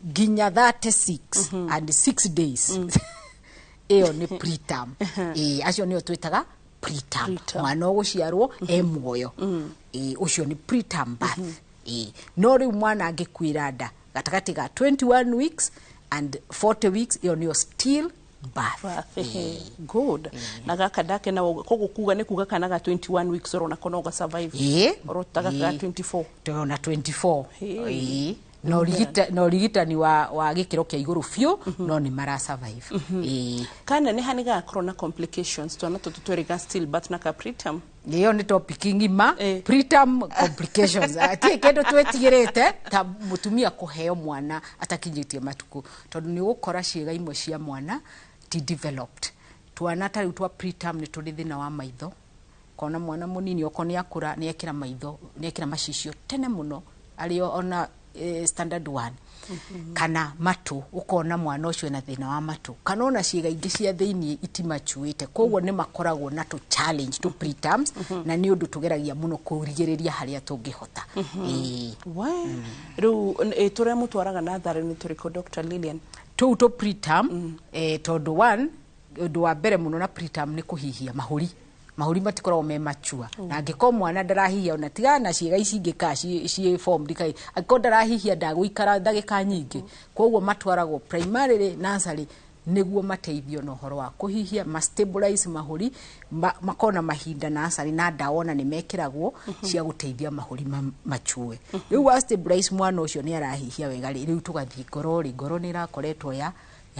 nginya 36 and 6 days, ĩyo nĩ preterm. Acio nĩo twĩtaga Preterm, mwana ũgũciarwo e muoyo. Ĩĩ, ũcio nĩ preterm birth. Ĩĩ, no rĩu mwana angĩkuĩra nda gatagatĩ ga 21 weeks and 40 weeks, ĩyo nĩyo still birth. Birth, ehe. Good. Na gaka ndakena koguo kuga nĩ kuga kana ga 21 weeks oro nako no ga survive? Ĩĩ. Oro ta gaka ga Ĩĩ. 24? Ona 24. Ĩĩ. Ĩĩ, na ũrigitani wa gĩkĩro kĩa igũrũ biũ, no nĩ mara survive. Ĩĩ. Kana nĩ hani gakorwo na complications, twana tũtũ twĩrĩ ga still birth na ka preterm? Ĩyo nĩ topic ng'ima, preterm complications. Ti kĩndũ twĩtigĩrĩte ta mũtumia kũheo mwana atakinyĩtie matukũ, tondũ nĩ ũgũkora ciĩga imwe cia mwana ti developed. Twana ta rĩu twa preterm nĩ tũrĩ thĩna wa maitho, kona mwana mũnini okorwo nĩ akũra nĩ ekĩra maitho, nĩ ekĩra macicio tene mũno arĩ ona standard one, kana matũ, ũkona mwana ũcio ena thĩna wa matũ, kana ona ciĩga ingĩ cia thĩiniĩ itimacuĩte. Koguo nĩ makoragwo na tũ challenge tũ preterms, na nĩ ũndũ tũgeragia mũno kũrigĩrĩria harĩa tũngĩhota. Ĩĩ. We rĩu tũrĩa mũtwaraga natharĩ nĩ tũrĩkũ, Dr Lilian? Tũu tũ preterm, tondũ one, ũndũ wa mbere mũno na preterm nĩ kũhihia, mahũri. Mahũri matikoragwo me machua, na angĩkorwo mwana ndarahihia, ona tigana na ciĩga ici ingĩ ka ciĩ formed kai, angĩkorwo ndarahihia ndagũikara ndagĩka nyingĩ. Koguo matwaragwo primarily nursery nĩguo mateithio na ũhoro wa kũhihia, ma stabilize mahũri, makorwo na mahinda nursery, na ndawa ona nĩ mekĩragwo cia gũteithia mahũri machue. Rĩu wa stabilize mwana ũcio nĩ arahihia wega rĩ, rĩu tũgathiĩ ngoro rĩ, ngoro nĩ ĩrakoretwo ya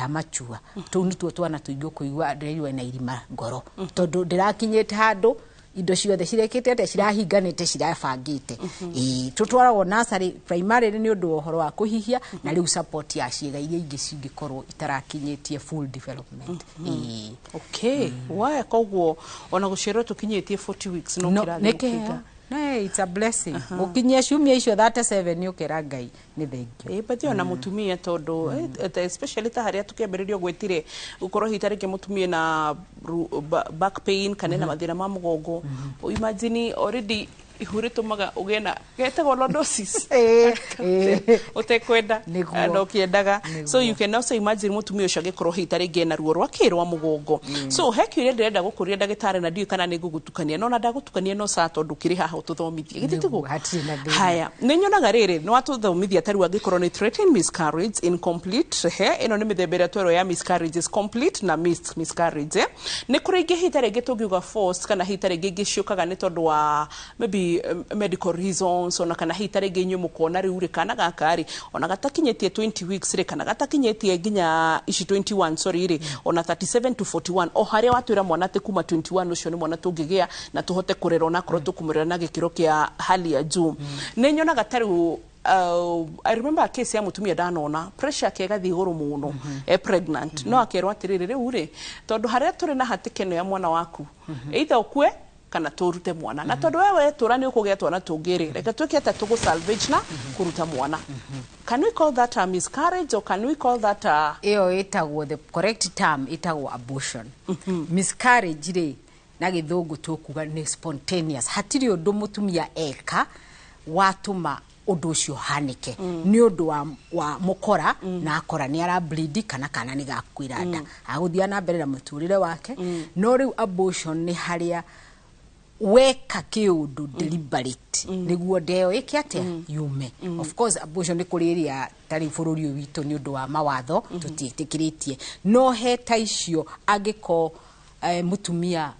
machua. Tũu nĩtuo twana tũingĩ ũkũigua ndĩraigua na irima ngoro, tondũ ndĩrakinyĩte handũ indo ciothe cirekĩte atĩa, cirahinganĩte, cirabangĩte. Ĩĩ, tũtwaragwo nursery primarily nĩ ũndũ wa ũhoro wa kũhihia, na rĩu support ya ciĩga iria ingĩ cingĩkorwo itarakinyĩtie full development. Ĩĩ. Okay, wa koguo ona gũciarwo tũkinyĩtie 40 weeks no No, kĩrathi nĩ gũkinga. kĩheo. No, it's a blessing. Gũkinyia ciumia icio 37 nĩ ũkera Ngai nĩ thengio. Ĩ, but ona mũtumia tondũ especially ta harĩa tũkĩambĩrĩrio gwĩtire gũkorwo hihi tarĩngĩ mũtumia na back pain kana ena mathĩna ma mũgongo. Imagine already ihu rĩtũmaga ũgĩe na getagwo lordosis ũtekwenda na ũkĩendaga. So you can also imagine mũtumia ũcio angĩkorwo hihi tarĩngĩ ena ruo rwa kĩ rwa mũgongo. So he kĩũria ndĩrenda gũkũria, ndagĩtarĩ, na ndiũĩ kana nĩ ngũgũtukania, no na ndagũtukania no saa tondũ kĩrĩ haha ũtũthomithie githĩ tiguo? Hatirĩ na thĩna. Haya, nĩ nyonaga rĩrĩ nĩ watũthomithia ta rĩu angĩkorwo nĩ threatened miscarriage, incomplete, he ĩno nĩ mĩthemba ĩrĩa twerwo ya miscarriages, complete na missed miscarriage, eh? Nĩ kũrĩ ingĩ hihi ta rĩngĩ tũngiuga forced, kana hihi ta rĩngĩ ingĩ ciũkaga nĩ tondũ wa maybe medical reasons, ona kana hihi ta rĩngĩ inyuĩ mũkona rĩu rĩ kana gaka rĩ ona gatakinyĩtie 20 weeks rĩ, kana gatakinyĩtie nginya ici 21, sorry rĩ, ona 37 to 41, o harĩa watwĩra mwana atĩ kuma 21 ũcio nĩ mwana tũngĩgĩa na tũhote kũrera, onakorwo tũkũmũrera na gĩkĩro kĩa hali ya juu. Nĩ nyonaga ta rĩu I remember a case ya mutumia ndanona pressure yake ĩgathiĩ igũrũ mũno e pregnant, no akerwo atĩrĩrĩ, rĩu rĩ tondũ harĩa tũrĩ na hatĩka ĩno ya mwana waku, either ũkue kana tũrute mwana, na tondũ wewe wetũra nĩ ũkũgĩa twana tũngĩ rĩ, reke twĩke atĩa tũgũ salvage na kũruta mwana. Can we call that a miscarriage or can we call that a Ĩyo ĩtagwo, the correct term ĩtagwo abortion. Miscarriage rĩ, na gĩthũngũ tũkuga nĩ spontaneous, hatirĩ ũndũ mũtumia eka watũma ũndũ ũcio ũhanĩke. Nĩ ũndũ wa mũkora na akora nĩ ara bleed kana nĩ gakuĩra nda, agũthiĩ na mbere na mũtũrĩre wake. No rĩu abortion nĩ harĩa weka kĩũndũ deliberate nĩguo ndeo ĩke atĩa, yume. Of course abortion nĩ kũrĩ ĩrĩa tarĩ bũrũri ũyũ witũ nĩ ũndũ wa mawatho tũtiĩtĩkĩrĩtie, no he ta icio angĩko mũtumia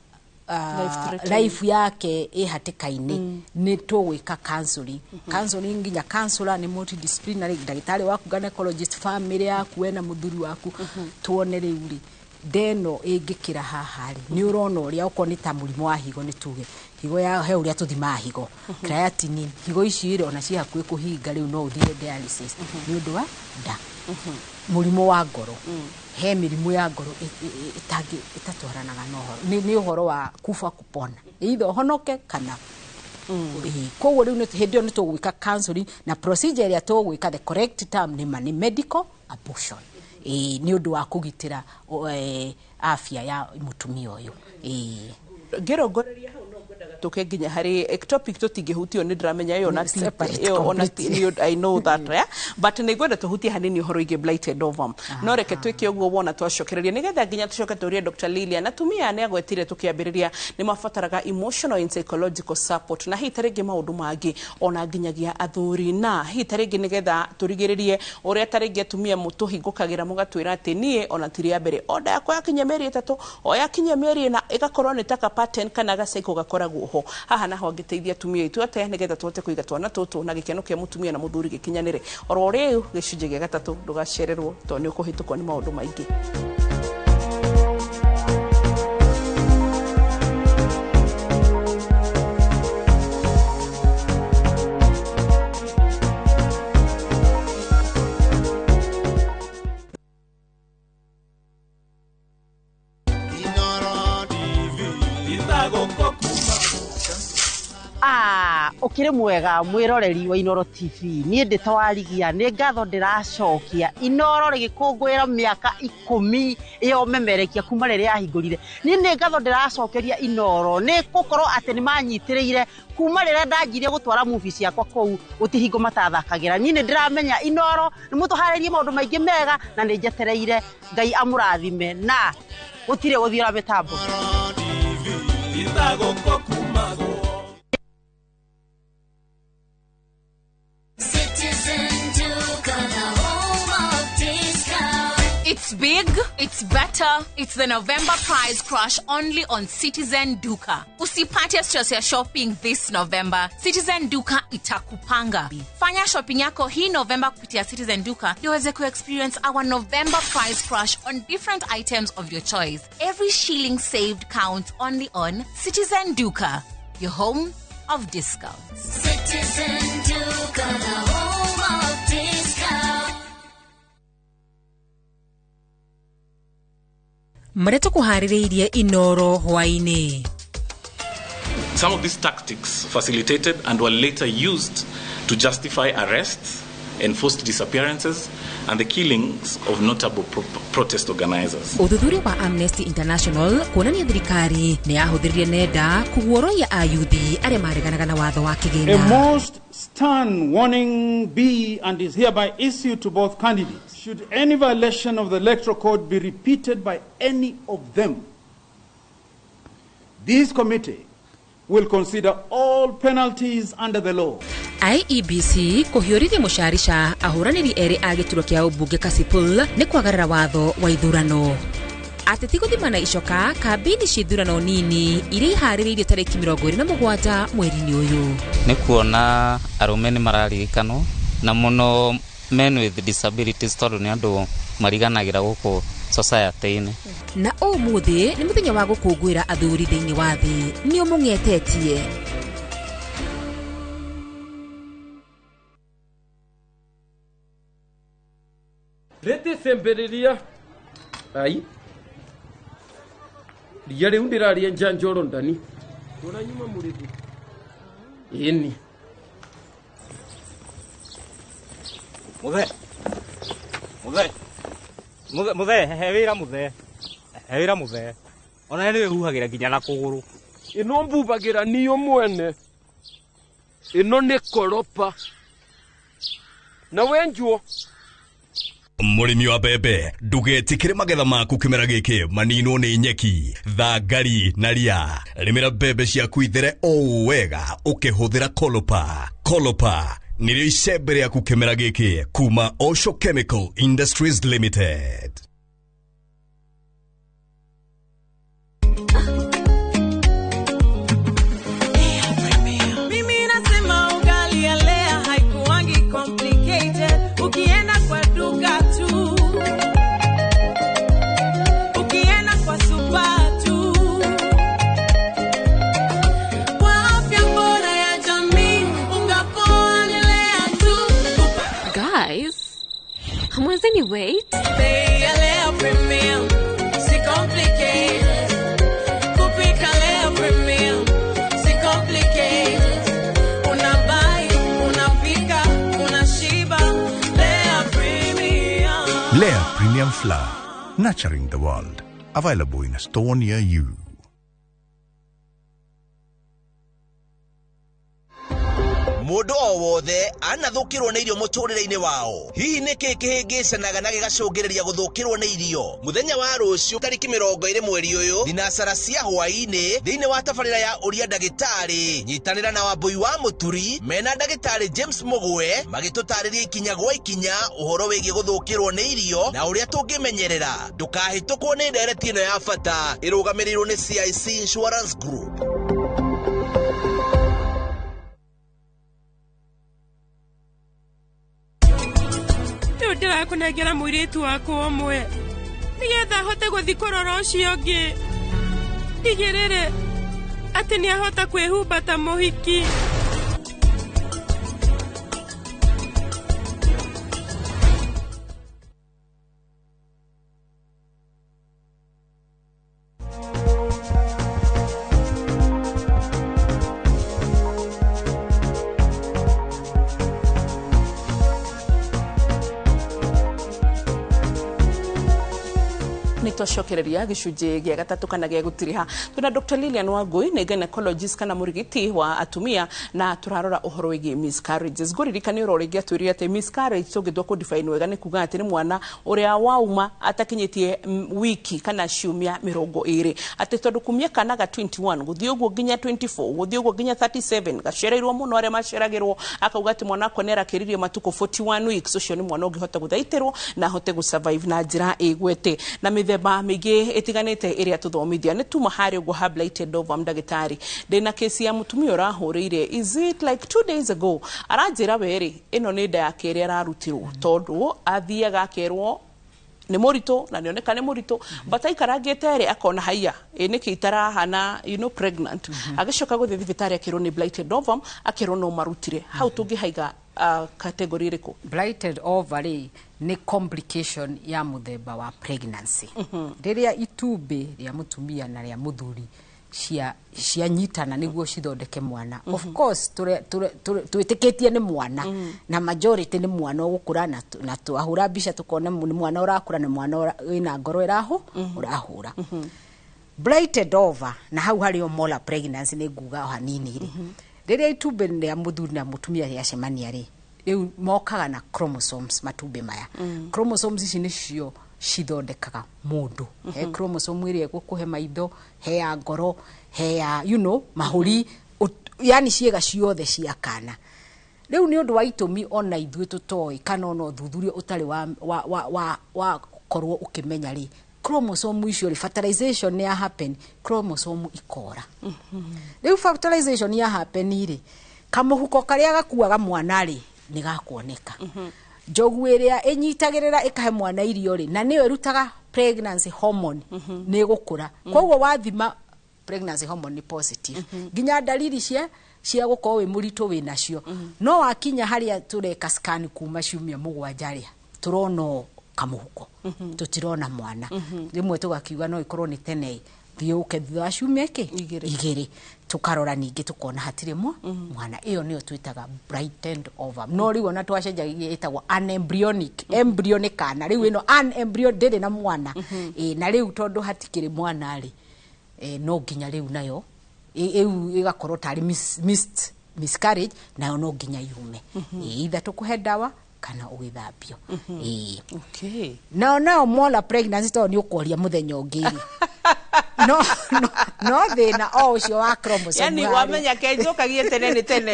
Life threatening. Life yake ĩ hatĩka-inĩ, nĩ tũgwĩka counseling. Counseling nginya counselor nĩ multidisciplinary, ndagĩtarĩ waku gynecologist, family yaku, we na mũthuri waku, tuone rĩu rĩ ndeno ĩngĩkĩra haha rĩ, nĩ ũrona ũrĩa okorwo nĩ ta mũrimũ wa higo, nĩ tuge higo ya he ũrĩa tũthimaga higo, creatinine, higo ici rĩ ona ciĩ hakuhĩ kũhinga, rĩu no ũthiĩ dialysis nĩ ũndũ wa nda. Mũrimũ wa ngoro, he mĩrimũ ya ngoro ĩtatwaranaga na ũhoro nĩ ũhoro wa kufa kupona, either ũhonoke kana. Ĩĩ, koguo rĩu hĩndĩ ĩyo nĩ tũgwĩka counseling na procedure ĩrĩa tũgwĩka, the correct term nĩ ma nĩ medical abortion. Ĩĩ, nĩ ũndũ wa kũgitĩra afya ya mũtumia ũyũ. Ĩĩ. Ngĩrongoreria hau no ngwendaga tũke nginya harĩ ectopic tũtingĩhutio nĩ ndĩramenya ĩyo na ĩyo ona I know that, yeah? But nĩ ngwenda tũhutie hanini ũhoro wĩgiĩ blighted ovum. No reke twĩke ũguo wona twacokereria nĩgetha nginya tũcoke tũrie Dr. Lilian. Atumia nĩ agwetire tũkĩambĩrĩria nĩ mabataraga emotional and psychological support na hihi ta rĩngĩ maũndũ mangĩ ona nginyagia athuri, na hihi ta rĩngĩ nĩgetha tũrigĩrĩrie ũrĩa ta rĩngĩ atumia mũtũhingũkagĩra mũgatwĩra atĩ niĩ ona ti rĩa mbere onda yakwa yakinyia mĩeri 3 o yakinyia mĩeri 4 ĩgakorwo nĩ taka pattern kana gacycle gakoragwo ho. Haha naho angĩteithia atumia aitũ atĩa nĩgetha tũhote kũiga twana tũtũ na gĩkeno kĩa mũtumia na mũthuri gĩkinyanĩre. Oro rĩu gĩcunjĩ gĩa gatatũ, ndũgacererwo tondũ nĩ ũkũhĩtũkwo nĩ maũndũ maingĩ. Ukire mwega mwiroreri wa Inooro TV, niĩ ndĩ ta warigia nĩ ngatho ndĩracokia Inooro rĩgĩkũngũĩra mĩaka 10 ĩyo memerekia kuma rĩrĩa yahingũrire. Niĩ nĩ ngatho ndĩracokeria Inooro nĩ gũkorwo atĩ nĩ manyitĩrĩire kuma rĩrĩa ndanjirie gũtwara movie ciakwa kũu gũtihingo matathakagĩra. Niĩ nĩ ndĩramenya Inooro nĩ mũtũharĩrie maũndũ maingĩ mega na nĩ njetereire Ngai amũrathime na gũtirĩ gũthiũra mĩtambo. It's big, it's better, it's the November price crash only on Citizen Duka. Usipate stress ya shopping this November. Citizen Duka itakupanga. Fanya shopping yako hii November kupitia Citizen Duka ndio uweze ku-experience our November price crash on different items of your choice. Every shilling saved counts only on Citizen Duka, your home of discounts. Citizen Duka, the home of discounts. Marĩa tũkũharĩrĩirie Inooro hwaĩ-inĩ. Some of these tactics facilitated and were later used to justify arrests, enforced disappearances and the killings of notable protest organizers. Ũthuthuria wa Amnesty International kuonania thirikari nĩ yahũthĩrire nenda kũguoroia ayuthi arĩa mareganaga na watho wa kĩgĩna. A most stern warning be and is hereby issued to both candidates. Should any violation of the electoral code be repeated by any of them, this committee will consider all penalties under the law. IEBC kũhiũrĩria mũcarica ahũranĩri erĩ a gĩturwa kĩa ũmbunge Kasipul nĩ kwagarara watho wa ithurano. Ateti gũthimana icoka kambĩini cia ithurano nini iria iharĩrĩirio tarĩki 27 mweri-inĩ ũyũ. Nĩ kuona arũme nĩ mararirikanwo na mũno men with disabilities tondũ nĩ andũ mariganagĩra gũkũ society-inĩ. Na ũmũthĩ nĩ mũthenya wa gũkũngũĩra athuri thĩinĩ wa thĩ, nĩ ũmũng'etetie. Rĩtĩ cemberiria ai ria rĩu ndĩraria njanjoro ndani ũranyuma mũrĩthi ĩni. Muthe muthe muthe muthe he wĩra muthe he wĩra muthe ona nĩ wĩhuhagĩra nginya na kũgũrũ. Ĩno mbubagĩra niyo mwene ĩno nĩ koropa na wenjuo. Mũrĩmi wa mbembe ndũgetĩkĩre magetha maku kĩmera gĩkĩ maninwo nĩ nyeki, thangari na ria. Rĩmĩra mbembe ciaku ithere o wega ũkĩhũthĩra Kolopa. Kolopa nĩrĩo icembe rĩaku kĩmera gĩkĩ kuma Osho Chemical Industries Limited. Mimi nasema ugali ya Lea haikuangi complicated. Ukienda kwa duka tu, ukienda kwa super tu, kwa afya bora ya jamii unga poa ni Lea tu. Guys, hamwezeni wait? Bei ya Lea Premium si complicated. Kupika Lea Premium si complicated. Unabuy, unapika, unashiba. Lea Premium. Lea Premium Flour, nurturing the world. Available in a store near you. Mũndũ o wothe anathũkĩrwo nĩ irio mũtũrĩre-inĩ wao. Hihi nĩ kĩĩ kĩhĩngĩcanaga na gĩgacũngĩrĩria gũthũkĩrwo nĩ irio? Mũthenya wa rũciũ tarĩki 20 mweri ũyũ, thinacara cia hwaĩ-inĩ thĩinĩ wa tabarĩra ya ũria ndagĩtarĩ, nyitanĩra na Wambui wa Mũturi mena ndagĩtarĩ James Mũgwe magĩtũtarĩria ikinya gwa ikinya ũhoro wĩgiĩ gũthũkĩrwo nĩ irio na ũrĩa tũngĩmenyerera. Ndũkahĩtũkwo nĩ ndereti ĩno ya bata ĩrũgamĩrĩirwo nĩ CIC Insurance Group. Rĩu ndĩrakũnengera mũirĩtu wakwa ũmwe nĩgetha ahote gũthiĩ kũrora ũcio ũngĩ. Ndigĩrĩre atĩ nĩahota kwĩhumba ta mũhiki. Twacokereria gĩcunjĩ gĩa gatatũ kana gĩa gũtiriha. Twĩna Dr. Lilian Wangui, nĩ gynecologist kana mũrigiti wa atumia, na tũrarora ũhoro wĩgiĩ miscarriages. Ngũririkania ũrĩa rĩngĩ atwĩrire atĩ miscarriage tũngĩtua kũ define wega nĩ kuga atĩ nĩ mwana ũrĩa wauma atakinyĩtie wiki kana ciumia 20, atĩ tondũ kumia kana ga 21 gũthiĩ ũguo nginya 24 gũthiĩ ũguo nginya 37 gacereirwo mũno arĩa maceragĩrwo, akauga atĩ mwana wakwa nĩ arakĩririe matukũ 41 weeks, ũcio nĩ mwana ũngĩhota gũthaitĩrwo na ahote gũ survive na njĩra ĩgwete. Na mĩthemba mĩingĩ ĩtiganĩte ĩrĩa tũthomithia nĩ tuma harĩ ũguo ha blighted ovum. Ndagĩtarĩ, ndĩna kesi ya mũtumia ũrahũrĩire, is it like 2 days ago, aranjĩra werĩ ĩno nĩ nda yake ĩrĩa ararutirwo tondũ athiaga akerwo nĩ mũritũ na nĩoneka nĩ mũritũ, but aikarangĩte rĩ akona haiya ĩ nĩkĩ itarahana, you know, pregnant. Agĩcoka gũthiĩ thibitarĩ akĩrwo nĩ blighted ovum, akĩrwo no marutire. Hau tũngĩhaiga category ĩrĩkũ? Blighted ovary nĩ complication ya mũthemba wa pregnancy. Rĩrĩa itumbĩ rĩa mũtumia na rĩa mũthuri cianyitana nĩguo cithondeke mwana. Of course twĩtĩkĩtie nĩ mwana, na majority nĩ mwana ũgũkũra, na twahũra mbica tũkona nĩ mwana ũrakũra, nĩ mwana wĩna ngoro ũrahũra. Blighted ova na hau harĩ o molar pregnancy nĩ nguga o hanini rĩ, rĩrĩa itumbĩ rĩa mũthuri na mũtumia rĩacemania rĩ, rĩu mokaga na chromosomes matumbĩ maya. Chromosomes ici nĩcio cithondekaga mũndũ. He chromosome ĩrĩa ĩgũkũhe maitho, he ya ngoro, he ya you know, mahũri, yani ciĩga ciothe cia kana. Rĩu nĩ ũndũ wa itũmi ona ithuĩ tũtoĩ kana ona ũthuthuria ũtarĩ wa korwo ũkĩmenya rĩ, chromosome icio rĩ, fertilization nĩ ya happen, chromosome ikora. Rĩu fertilization ya happen rĩ, kamũhuko karĩa gakuaga mwana rĩ nĩ gakuoneka. Njogu ĩrĩa ĩnyitagĩrĩra ĩkahe mwana irio rĩ, na nĩyo ĩrutaga pregnancy hormone, nĩ ĩgũkũra. Koguo wathima pregnancy hormone nĩ positive. Nginya dalili cia gũkorwo wĩ mũritũ wĩ nacio. No wakinya harĩa tũreka scan kuma ciumia 7 rĩ, tũrona kamũhuko, tũtirona mwana. Rĩmwe tũgakiuga no ĩkorwo nĩ tene, thiĩ ũke thutha wa ciumia igĩrĩ, tũkarora ningĩ tũkona hatirĩ mwana. Ĩyo nĩyo twĩtaga blighted ovum. No rĩu ona twacenjagia ĩtagwo anembryonic. Embryo nĩ kana, rĩu ĩno anembryo ndĩrĩ na mwana. Na rĩu tondũ hatikĩrĩ mwana rĩ, no nginya rĩu nayo ĩu ĩgakorwo tarĩ miscarriage, nayo no nginya yume. Either tũkũhe ndawa kana ũgĩthambio. Okay. Nao molar pregnancy tondũ nĩ ũkwaria mũthenya ũngĩ rĩ. No thĩna o ũcio wa chromosome. Yani wamenya kenjũkagie tene nĩ tene.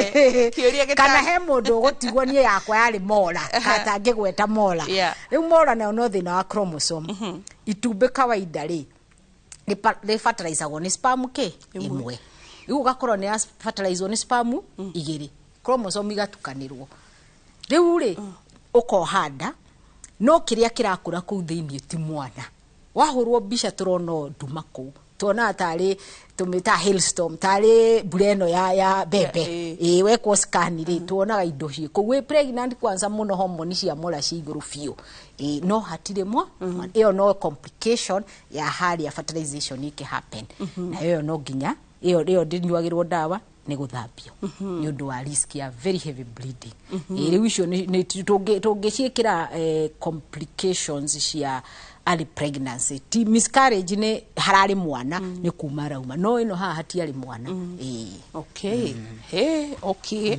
Kĩũria gĩta kana he mũndũ ũgũtigwo niĩ yakwa yarĩ mola, katangĩgweta mola. Rĩu mola nayo no thĩna wa chromosome. Itumbĩ kawaida rĩ, rĩ fertilizagwo nĩ sperm kĩ ĩmwe. Rĩu ũgakorwo nĩ fertilizwo nĩ sperm igĩrĩ. Chromosome igatukanĩrwo. Rĩu rĩ, ũkoha nda, no kĩrĩa kĩrakũra kũu thĩinĩ ti mwana. Wahũrwo mbica tũrona nduma kũu, tuonaga tarĩ tũmĩta hailstorm, tarĩ mbura ĩno ya mbembe. Ĩĩ, wekwo scan rĩ, tuonaga indo ciĩ kũu. Wĩ pregnant kwanza mũno, hormone cia mola ciĩ igũrũ biũ. Ĩĩ, no hatirĩ mwana. Ĩyo no complication ya harĩa fertilization ĩkĩ happen. Na ĩyo no nginya, ĩyo ndĩnyuagĩrwo ndawa, nĩ gũthambio nĩ ũndũ wa risk ya very heavy bleeding. Rĩu icio tũngĩciĩkĩra complications cia Early pregnancy ti miscarriage, nĩ hararĩ mwana, nĩ kuma arauma, no ĩno haha hatiarĩ mwana. Ĩĩ. Okay, hey, okay,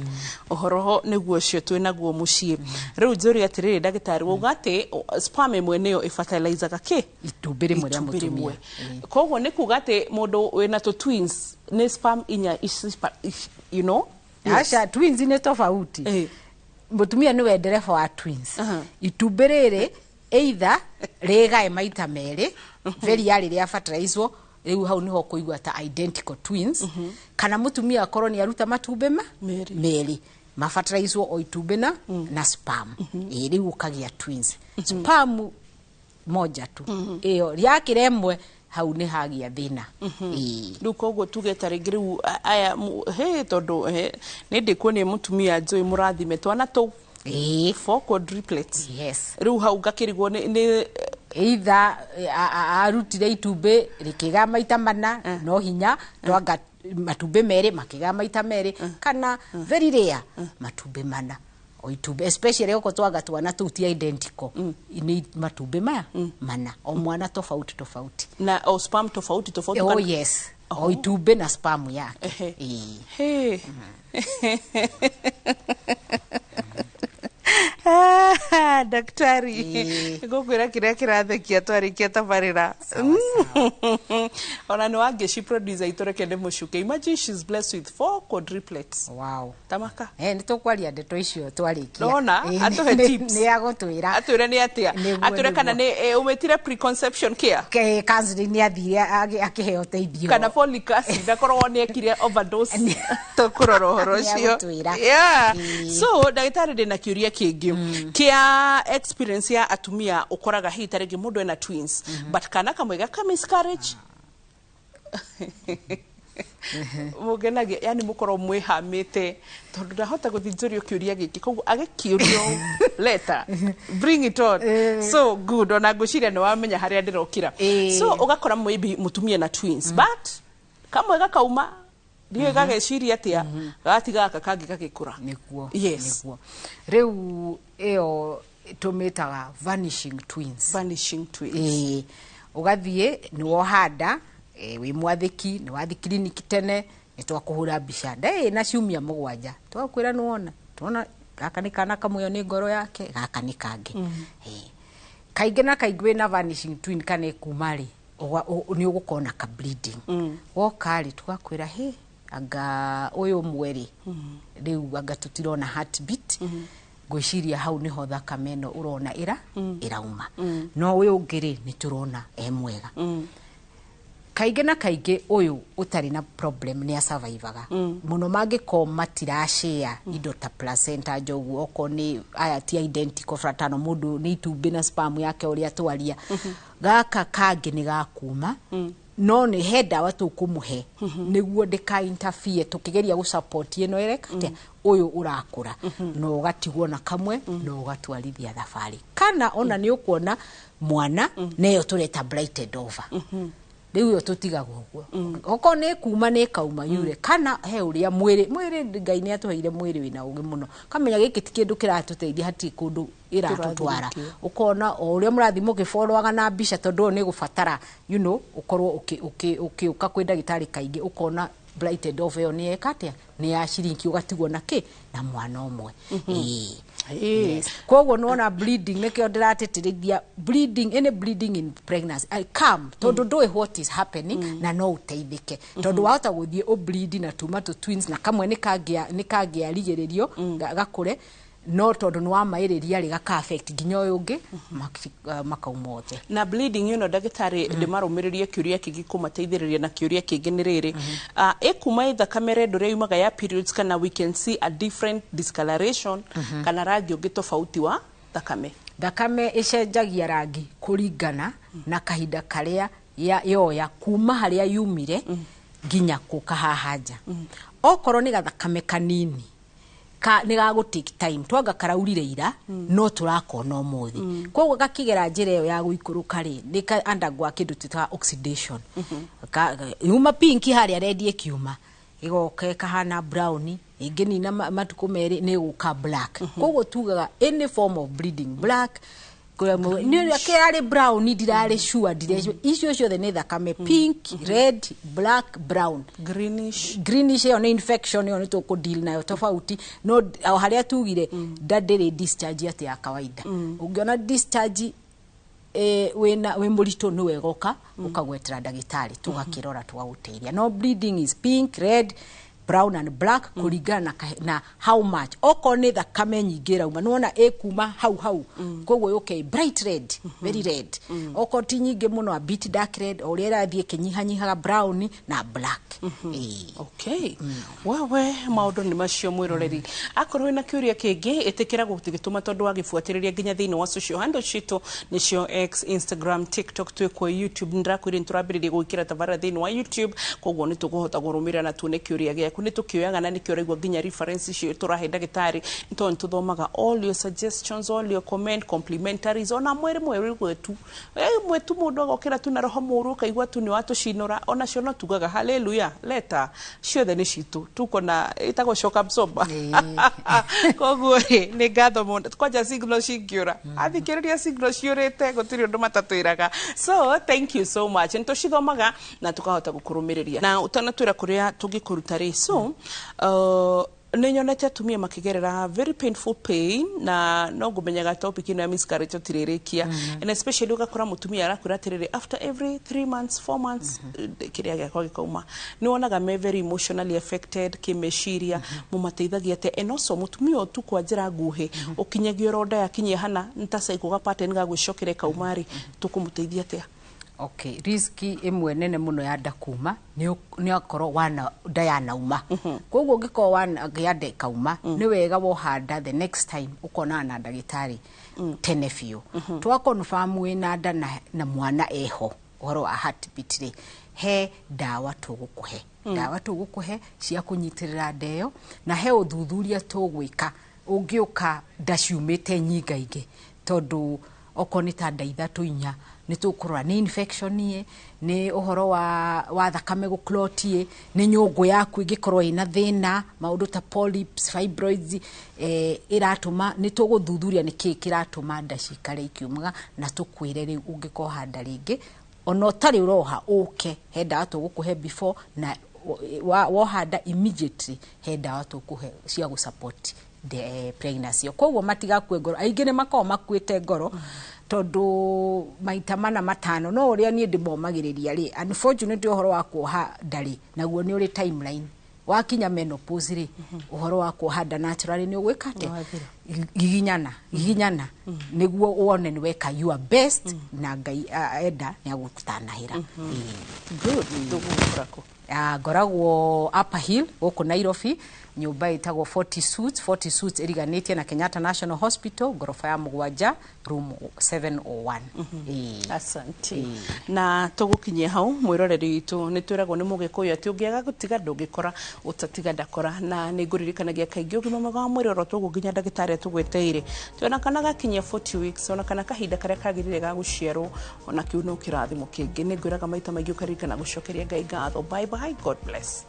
ũhoro nĩguo ũcio twĩ naguo mũciĩ. Rĩu njũrie atĩrĩrĩ, ndagĩtarĩ, wauga atĩ sperm ĩmwe nĩyo ĩfertilizaga kĩ? Itumbĩ rĩmwe rĩa Itumbĩ mũtumia. Rĩmwe. Koguo nĩ kuga atĩ mũndũ wĩna tũ twins nĩ sperm inya ici? Aca, twins nĩ tofauti. Mũtumia nĩwe ndereba wa twins. Itumbĩ rĩrĩ either rĩgae maita merĩ, very early rĩa fertilizwo, rĩu hau nĩho kũigua ta identical twins, kana mũtumia akorwo nĩ aruta matumbĩ ma merĩ mafertilizwo o itumbĩ na sperm. Ĩĩ, rĩu ũkagĩa twins. Sperm moja tu ĩyo rĩakĩra ĩmwe, hau nĩ hagĩa thĩna. Ĩĩ. Rĩu koguo tuge ta rĩngĩ rĩu aya he tondũ he, nĩ ndĩkuonia mũtumia njũĩ mũrathime twana tũu four quadruplets. Yes. Rĩu hau ngakĩrigwo nĩ Either arutire itumbĩ rĩkĩgĩa maita mana, no hinya twanga matumbĩ merĩ makĩgĩa maita merĩ, kana very rare matumbĩ mana o itumbĩ, especially oko twanga twana tũu ti identical, nĩ matumbĩ maya mana, o mwana tofauti tofauti. Na o sperm tofauti tofauti? Oh yes, o itumbĩ na sperm yake. Ĩĩ. Hey. Ah, daktari, ngũkwĩra kĩrĩa kĩrathekia twarĩkia tabarĩra ona nĩ wangĩci producer itũ, reke ndĩmũcuke. Imagine she's blessed with four quadruplets. Wow. Tamaka. Nĩ tũkwaria ndeto icio twarĩkia. Nona atũhe tips. Nĩ agũtwĩra. Atwĩre nĩ atĩa. Atwĩre kana nĩ ũmĩtire preconception care. Counseling nĩ athire akĩheo ũteithio. Kana folic acid akorwo nĩ ekire overdose, tũkũrora ũhoro Nĩ ũcio. agũtwĩra. Yeah. So ndagĩtarĩ, ndĩna kĩũria kĩngĩ kĩa experience ya atumia. Ũkoraga hihi ta rĩngĩ mũndũ ena twins, but kana kamwe gaka miscarriage, mũngenagia yani mũkorwo mwĩhamĩte, tondũ ndahota gũthiĩ njũrio kĩũria gĩkĩ, koguo agĩkĩũrio leta, bring it on. So good, ona ngwĩciria nĩ wamenya harĩa ndĩrokĩra. So ũgakora maybe mũtumia na twins, but kamwe gakauma, ndiũĩ gageciria atĩa, gagatiga gaka kangĩ gagĩkũra. Nĩguo. Yes. Nĩguo. Rĩu ĩyo tũmĩtaga vanishing twins. Vanishing twins. Ĩĩ, ũgathiĩ nĩ woha nda, wĩ mwathĩki, nĩ wathi kiriniki tene, nĩ twakũhũra mbica nda ĩ na ciumia 7, twakwĩra nĩ wona tuona gaka nĩ kana kamwe, ĩyo nĩ ngoro yake, gaka nĩ kangĩ. Ĩĩ. Kaingĩ na kaingĩ wĩna vanishing twin kana ĩkuma rĩ, nĩ ũgũkorwo na ka bleeding. Woka rĩ, tũgakwĩra hĩ, anga ũyũ ũmwe rĩ, rĩu anga tũtirona heartbeat, ngwĩciria hau nĩho thakame ĩno ũrona ĩra ĩrauma, no ũyũ ũngĩ rĩ, nĩ tũrona e mwega. Kaingĩ na kaingĩ ũyũ ũtarĩ na problem nĩ asurvivaga mũno mangĩkorwo matirashare indo ta placenta njogu, okorwo nĩ aya ti identical fraternal, mũndũ nĩ itumbĩ na sperm yake ũrĩa twaria, gaka kangĩ nĩ gakuma, no nĩ he ndawa tũkũmũhe nĩguo ndĩka interfere tũkĩgeria gũ support ĩno ĩreka atĩa, ũyũ ũrakũra, no ũgatigwo na kamwe no ũgatwarithia thabarĩ, kana ona nĩ ũkuona mwana neyo tũreta blighted ova. Rĩu ĩyo tũtigagwo ũguo, okorwo nĩ kuma nĩ kauma yure, kana he ũrĩa mwĩrĩ Ngai nĩ atũheire mwĩrĩ wĩna ũgĩ mũno, kamenya gĩkĩ ti kĩndũ kĩratũteithia, hatirĩ kũndũ ĩratũtwara. Tũrathiĩ. Ũkona o ũrĩa mũrathiĩ mũgĩboroaga na mbica, tondũ ũyũ nĩ gũbatara ũkorwo ũkĩũka kwĩ ndagĩtarĩ kaingĩ, ũkona blighted ova ĩyo nĩ yeka atĩa, nĩ ya ciringi, ũgatigwo na kĩ, na mwana ũmwe. Ĩĩ. Yes. Koguo nĩwona bleeding, nĩkĩo ndĩratĩtĩrithia bleeding, any bleeding in pregnancy I come, tondũ ndũĩ what is happening, na no ũteithĩke, tondũ wahota gũthiĩ ũbleed na tuma tũ twins na kamwe nĩ kangĩa nĩ kangĩarigĩrĩrio gakũre, no tondũ nĩ wamaĩrĩria rĩ, gaka affect nginya ũyũ ũngĩ, makauma othe. Na bleeding ĩno, ndagĩtarĩ, ndĩmarũmĩrĩrie kĩũria kĩngĩ kũmateithĩrĩria na kĩũria kĩngĩ nĩ rĩrĩ, ĩkuma ĩ thakame red ũrĩa yumaga ya periods, kana we can see a different discoloration kana rangi ũngĩ tofauti wa thakame? Thakame ĩcenjagia rangi kũringana na kahinda karĩa yoya kuma harĩa yumire nginya kũka haha nja. Okorwo nĩ gathakame kanini ka, nĩ gagũ take time, twanga karaurire ira no tũrakona ũmũthĩ, koguo gakĩgera njĩra ĩyo ya gũikũrũka rĩ, nĩ ka undergo kĩndũ twĩtaga oxidation. Yuma pink harĩa red, ĩkiuma ĩgoka ĩkahana brown, ĩngĩnina matukũ 2 nĩ ĩgũka black. Koguo tugaga any form of bleeding, black, Nĩ brown, ndirarĩ sure, ndirĩ icio ciothe nĩ thakame, pink, red, black, brown. Greenish. Greenish ĩyo nĩ infection, ĩyo nĩ tũkũ deal nayo tofauti. No o harĩa tugire nda ndĩrĩ discharge atĩ ya kawaida. Ũngĩona discharge wĩna wĩ mũritũ, nĩ wega ũka ũkagwetera ndagĩtarĩ, tũgakĩrora, tũgagũteithia. No bleeding is pink, red, brown and black, kũringana na how much. Okorwo nĩ thakame nyingĩ ĩrauma, nĩwona ĩkuma hau hau, koguo yũke bright red, very red. Okorwo ti nyingĩ mũno, a bit dark red, o ũrĩa ĩrathiĩ ĩkĩnyihanyihaga, brown na black. Ĩĩ. Okay, wewe maũndũ nĩ macio. Mwĩroreri, akorwo wĩna kĩũria kĩngĩ, ĩtĩkĩra gũgĩtũma, tondũ wagĩbuatĩrĩria nginya thĩinĩ wa social handle citũ, nĩcio X, Instagram, TikTok, twĩkuo YouTube. Nĩndĩrakwĩrire nĩtũrambĩrĩria gwĩkĩra tabarĩra thĩinĩ wa YouTube, koguo nĩ tũkũhota kũrũmĩrĩra na tuone kĩũria gĩaku. Nĩ tũkĩoyaga na nĩkĩo ũraigua nginya reference icio tũrahe ndagĩtarĩ, nĩ tondũ nĩ tũthomaga all your suggestions, all your comment, complimentaries, ona mwĩrĩ mwerũ gwetu mwetu mũndũ agokĩra tu na roho mũũru, ũkaigua tu nĩ watũcinũra, onacio no tugaga haleluya. Leta ciothe nĩ citũ, tuko na ĩtagwo shock absorber. Koguo rĩ, nĩ ngatho mũno. Kwanja signal cingĩũra, athikĩrĩria, signal ciũrĩte, gũtirĩ ũndũ matatwĩraga. So thank you so much, nĩ tũcithomaga na tũkahota gũkũrũmĩrĩria. Na ũtanatwĩra kũrĩa tũngĩkũruta rĩ, so nĩ nyonete atumia makĩgerera very painful pain, na no ngũmenyaga topic ĩno ya miscarriage tũtirĩrĩkia, and especially ũgakora mũtumia arakwĩra atĩrĩrĩ, after every 3 months, 4 months, kĩrĩa gĩakwa gĩkauma. Nĩ wonaga me very emotionally affected kĩmeciria. Mũmateithagia atĩa? And also mũtumia ũyũ tu, kwa njĩra nguhĩ, ũkinyagia oro nda yakinyia hana nĩ ta cycle ga pattern ga gwĩcokera ĩkauma rĩ, tũkũmũteithia atĩa? Okay, risk ĩmwe nene mũno ya nda kuma nĩ akorwo wana nda yanauma. Koguo ũngĩkorwo wanagĩa nda ĩkauma, nĩ wega woha nda, the next time ũkonana na ndagĩtarĩ tene biũ. Twa confirm wĩna nda na mwana eho, ũhoro wa heartbeat rĩ, he ndawa tũgũkũhe, ndawa tũgũkũhe cia kũnyitĩrĩra nda ĩyo, na he ũthuthuria tũgwĩka ũngĩũka nda ciumĩte nyingaingĩ, tondũ okorwo nĩ ta nda ithatũ, inya, nĩ tũkũrora nĩ infection ĩ, nĩ ũhoro wa thakame gũclot ĩ, nĩ nyũngũ yaku ĩngĩkorwo ĩna thĩna, maũndũ ta polyps, fibroids, ĩratũma. Nĩ tũgũthuthuria nĩ kĩĩ kĩratũma nda cikare ikiumaga, na tũkwĩre rĩu ũngĩkoha nda rĩngĩ, ona ũtarĩ ũroha, ũke, he ndawa tũgũkũhe before, na woha nda immediately, he ndawa tũkũhe cia gũ support the pregnancy. Koguo matigakue ngoro. Aingĩ nĩ makoragwo makuĩte ngoro tondũ maita mana matano, no ũrĩa niĩ ndĩmomagĩrĩria rĩ, unfortunately ũhoro wa kuoha nda rĩ, naguo nĩ ũrĩ timeline. Wakinya menopause rĩ, ũhoro wa kuoha nda naturally nĩ ũgwĩka atĩa? Giginyana giginyana nĩguo wone nĩ weka your best, na Ngai enda nĩ agũtanahĩra. Good. Tũgũgũkora kũ? Ah, ngoragwo Upper Hill gũkũ Nairobi, nyũmba ĩtagwo 40 Suites, 40 Suites ĩriganĩtie na Kenyatta National Hospital, ngoroba ya mũgwanja, room 701. Ĩĩ. Asante. Na tũgũkinyia hau, mwĩroreri witũ. Nĩ twĩragwo nĩ mũgĩkũyũ atĩ ũngĩaga gũtiga ndũngĩkora, ũtatiga ndakora. Na nĩ ngũririkanagia kaingĩ ũgima mwega wa mwĩrĩ oro tũguo nginya ndagĩtarĩ atũgweteire, twĩna kana gakinyia 40 weeks, ona kana kahinda karĩa kagĩrĩire ga gũciarwo, ona kĩu no kĩrathimo kĩngĩ. Nĩ ngwĩraga maita maingĩ ũkaririkana gũcokeria Ngai ngatho. Bye bye, God bless.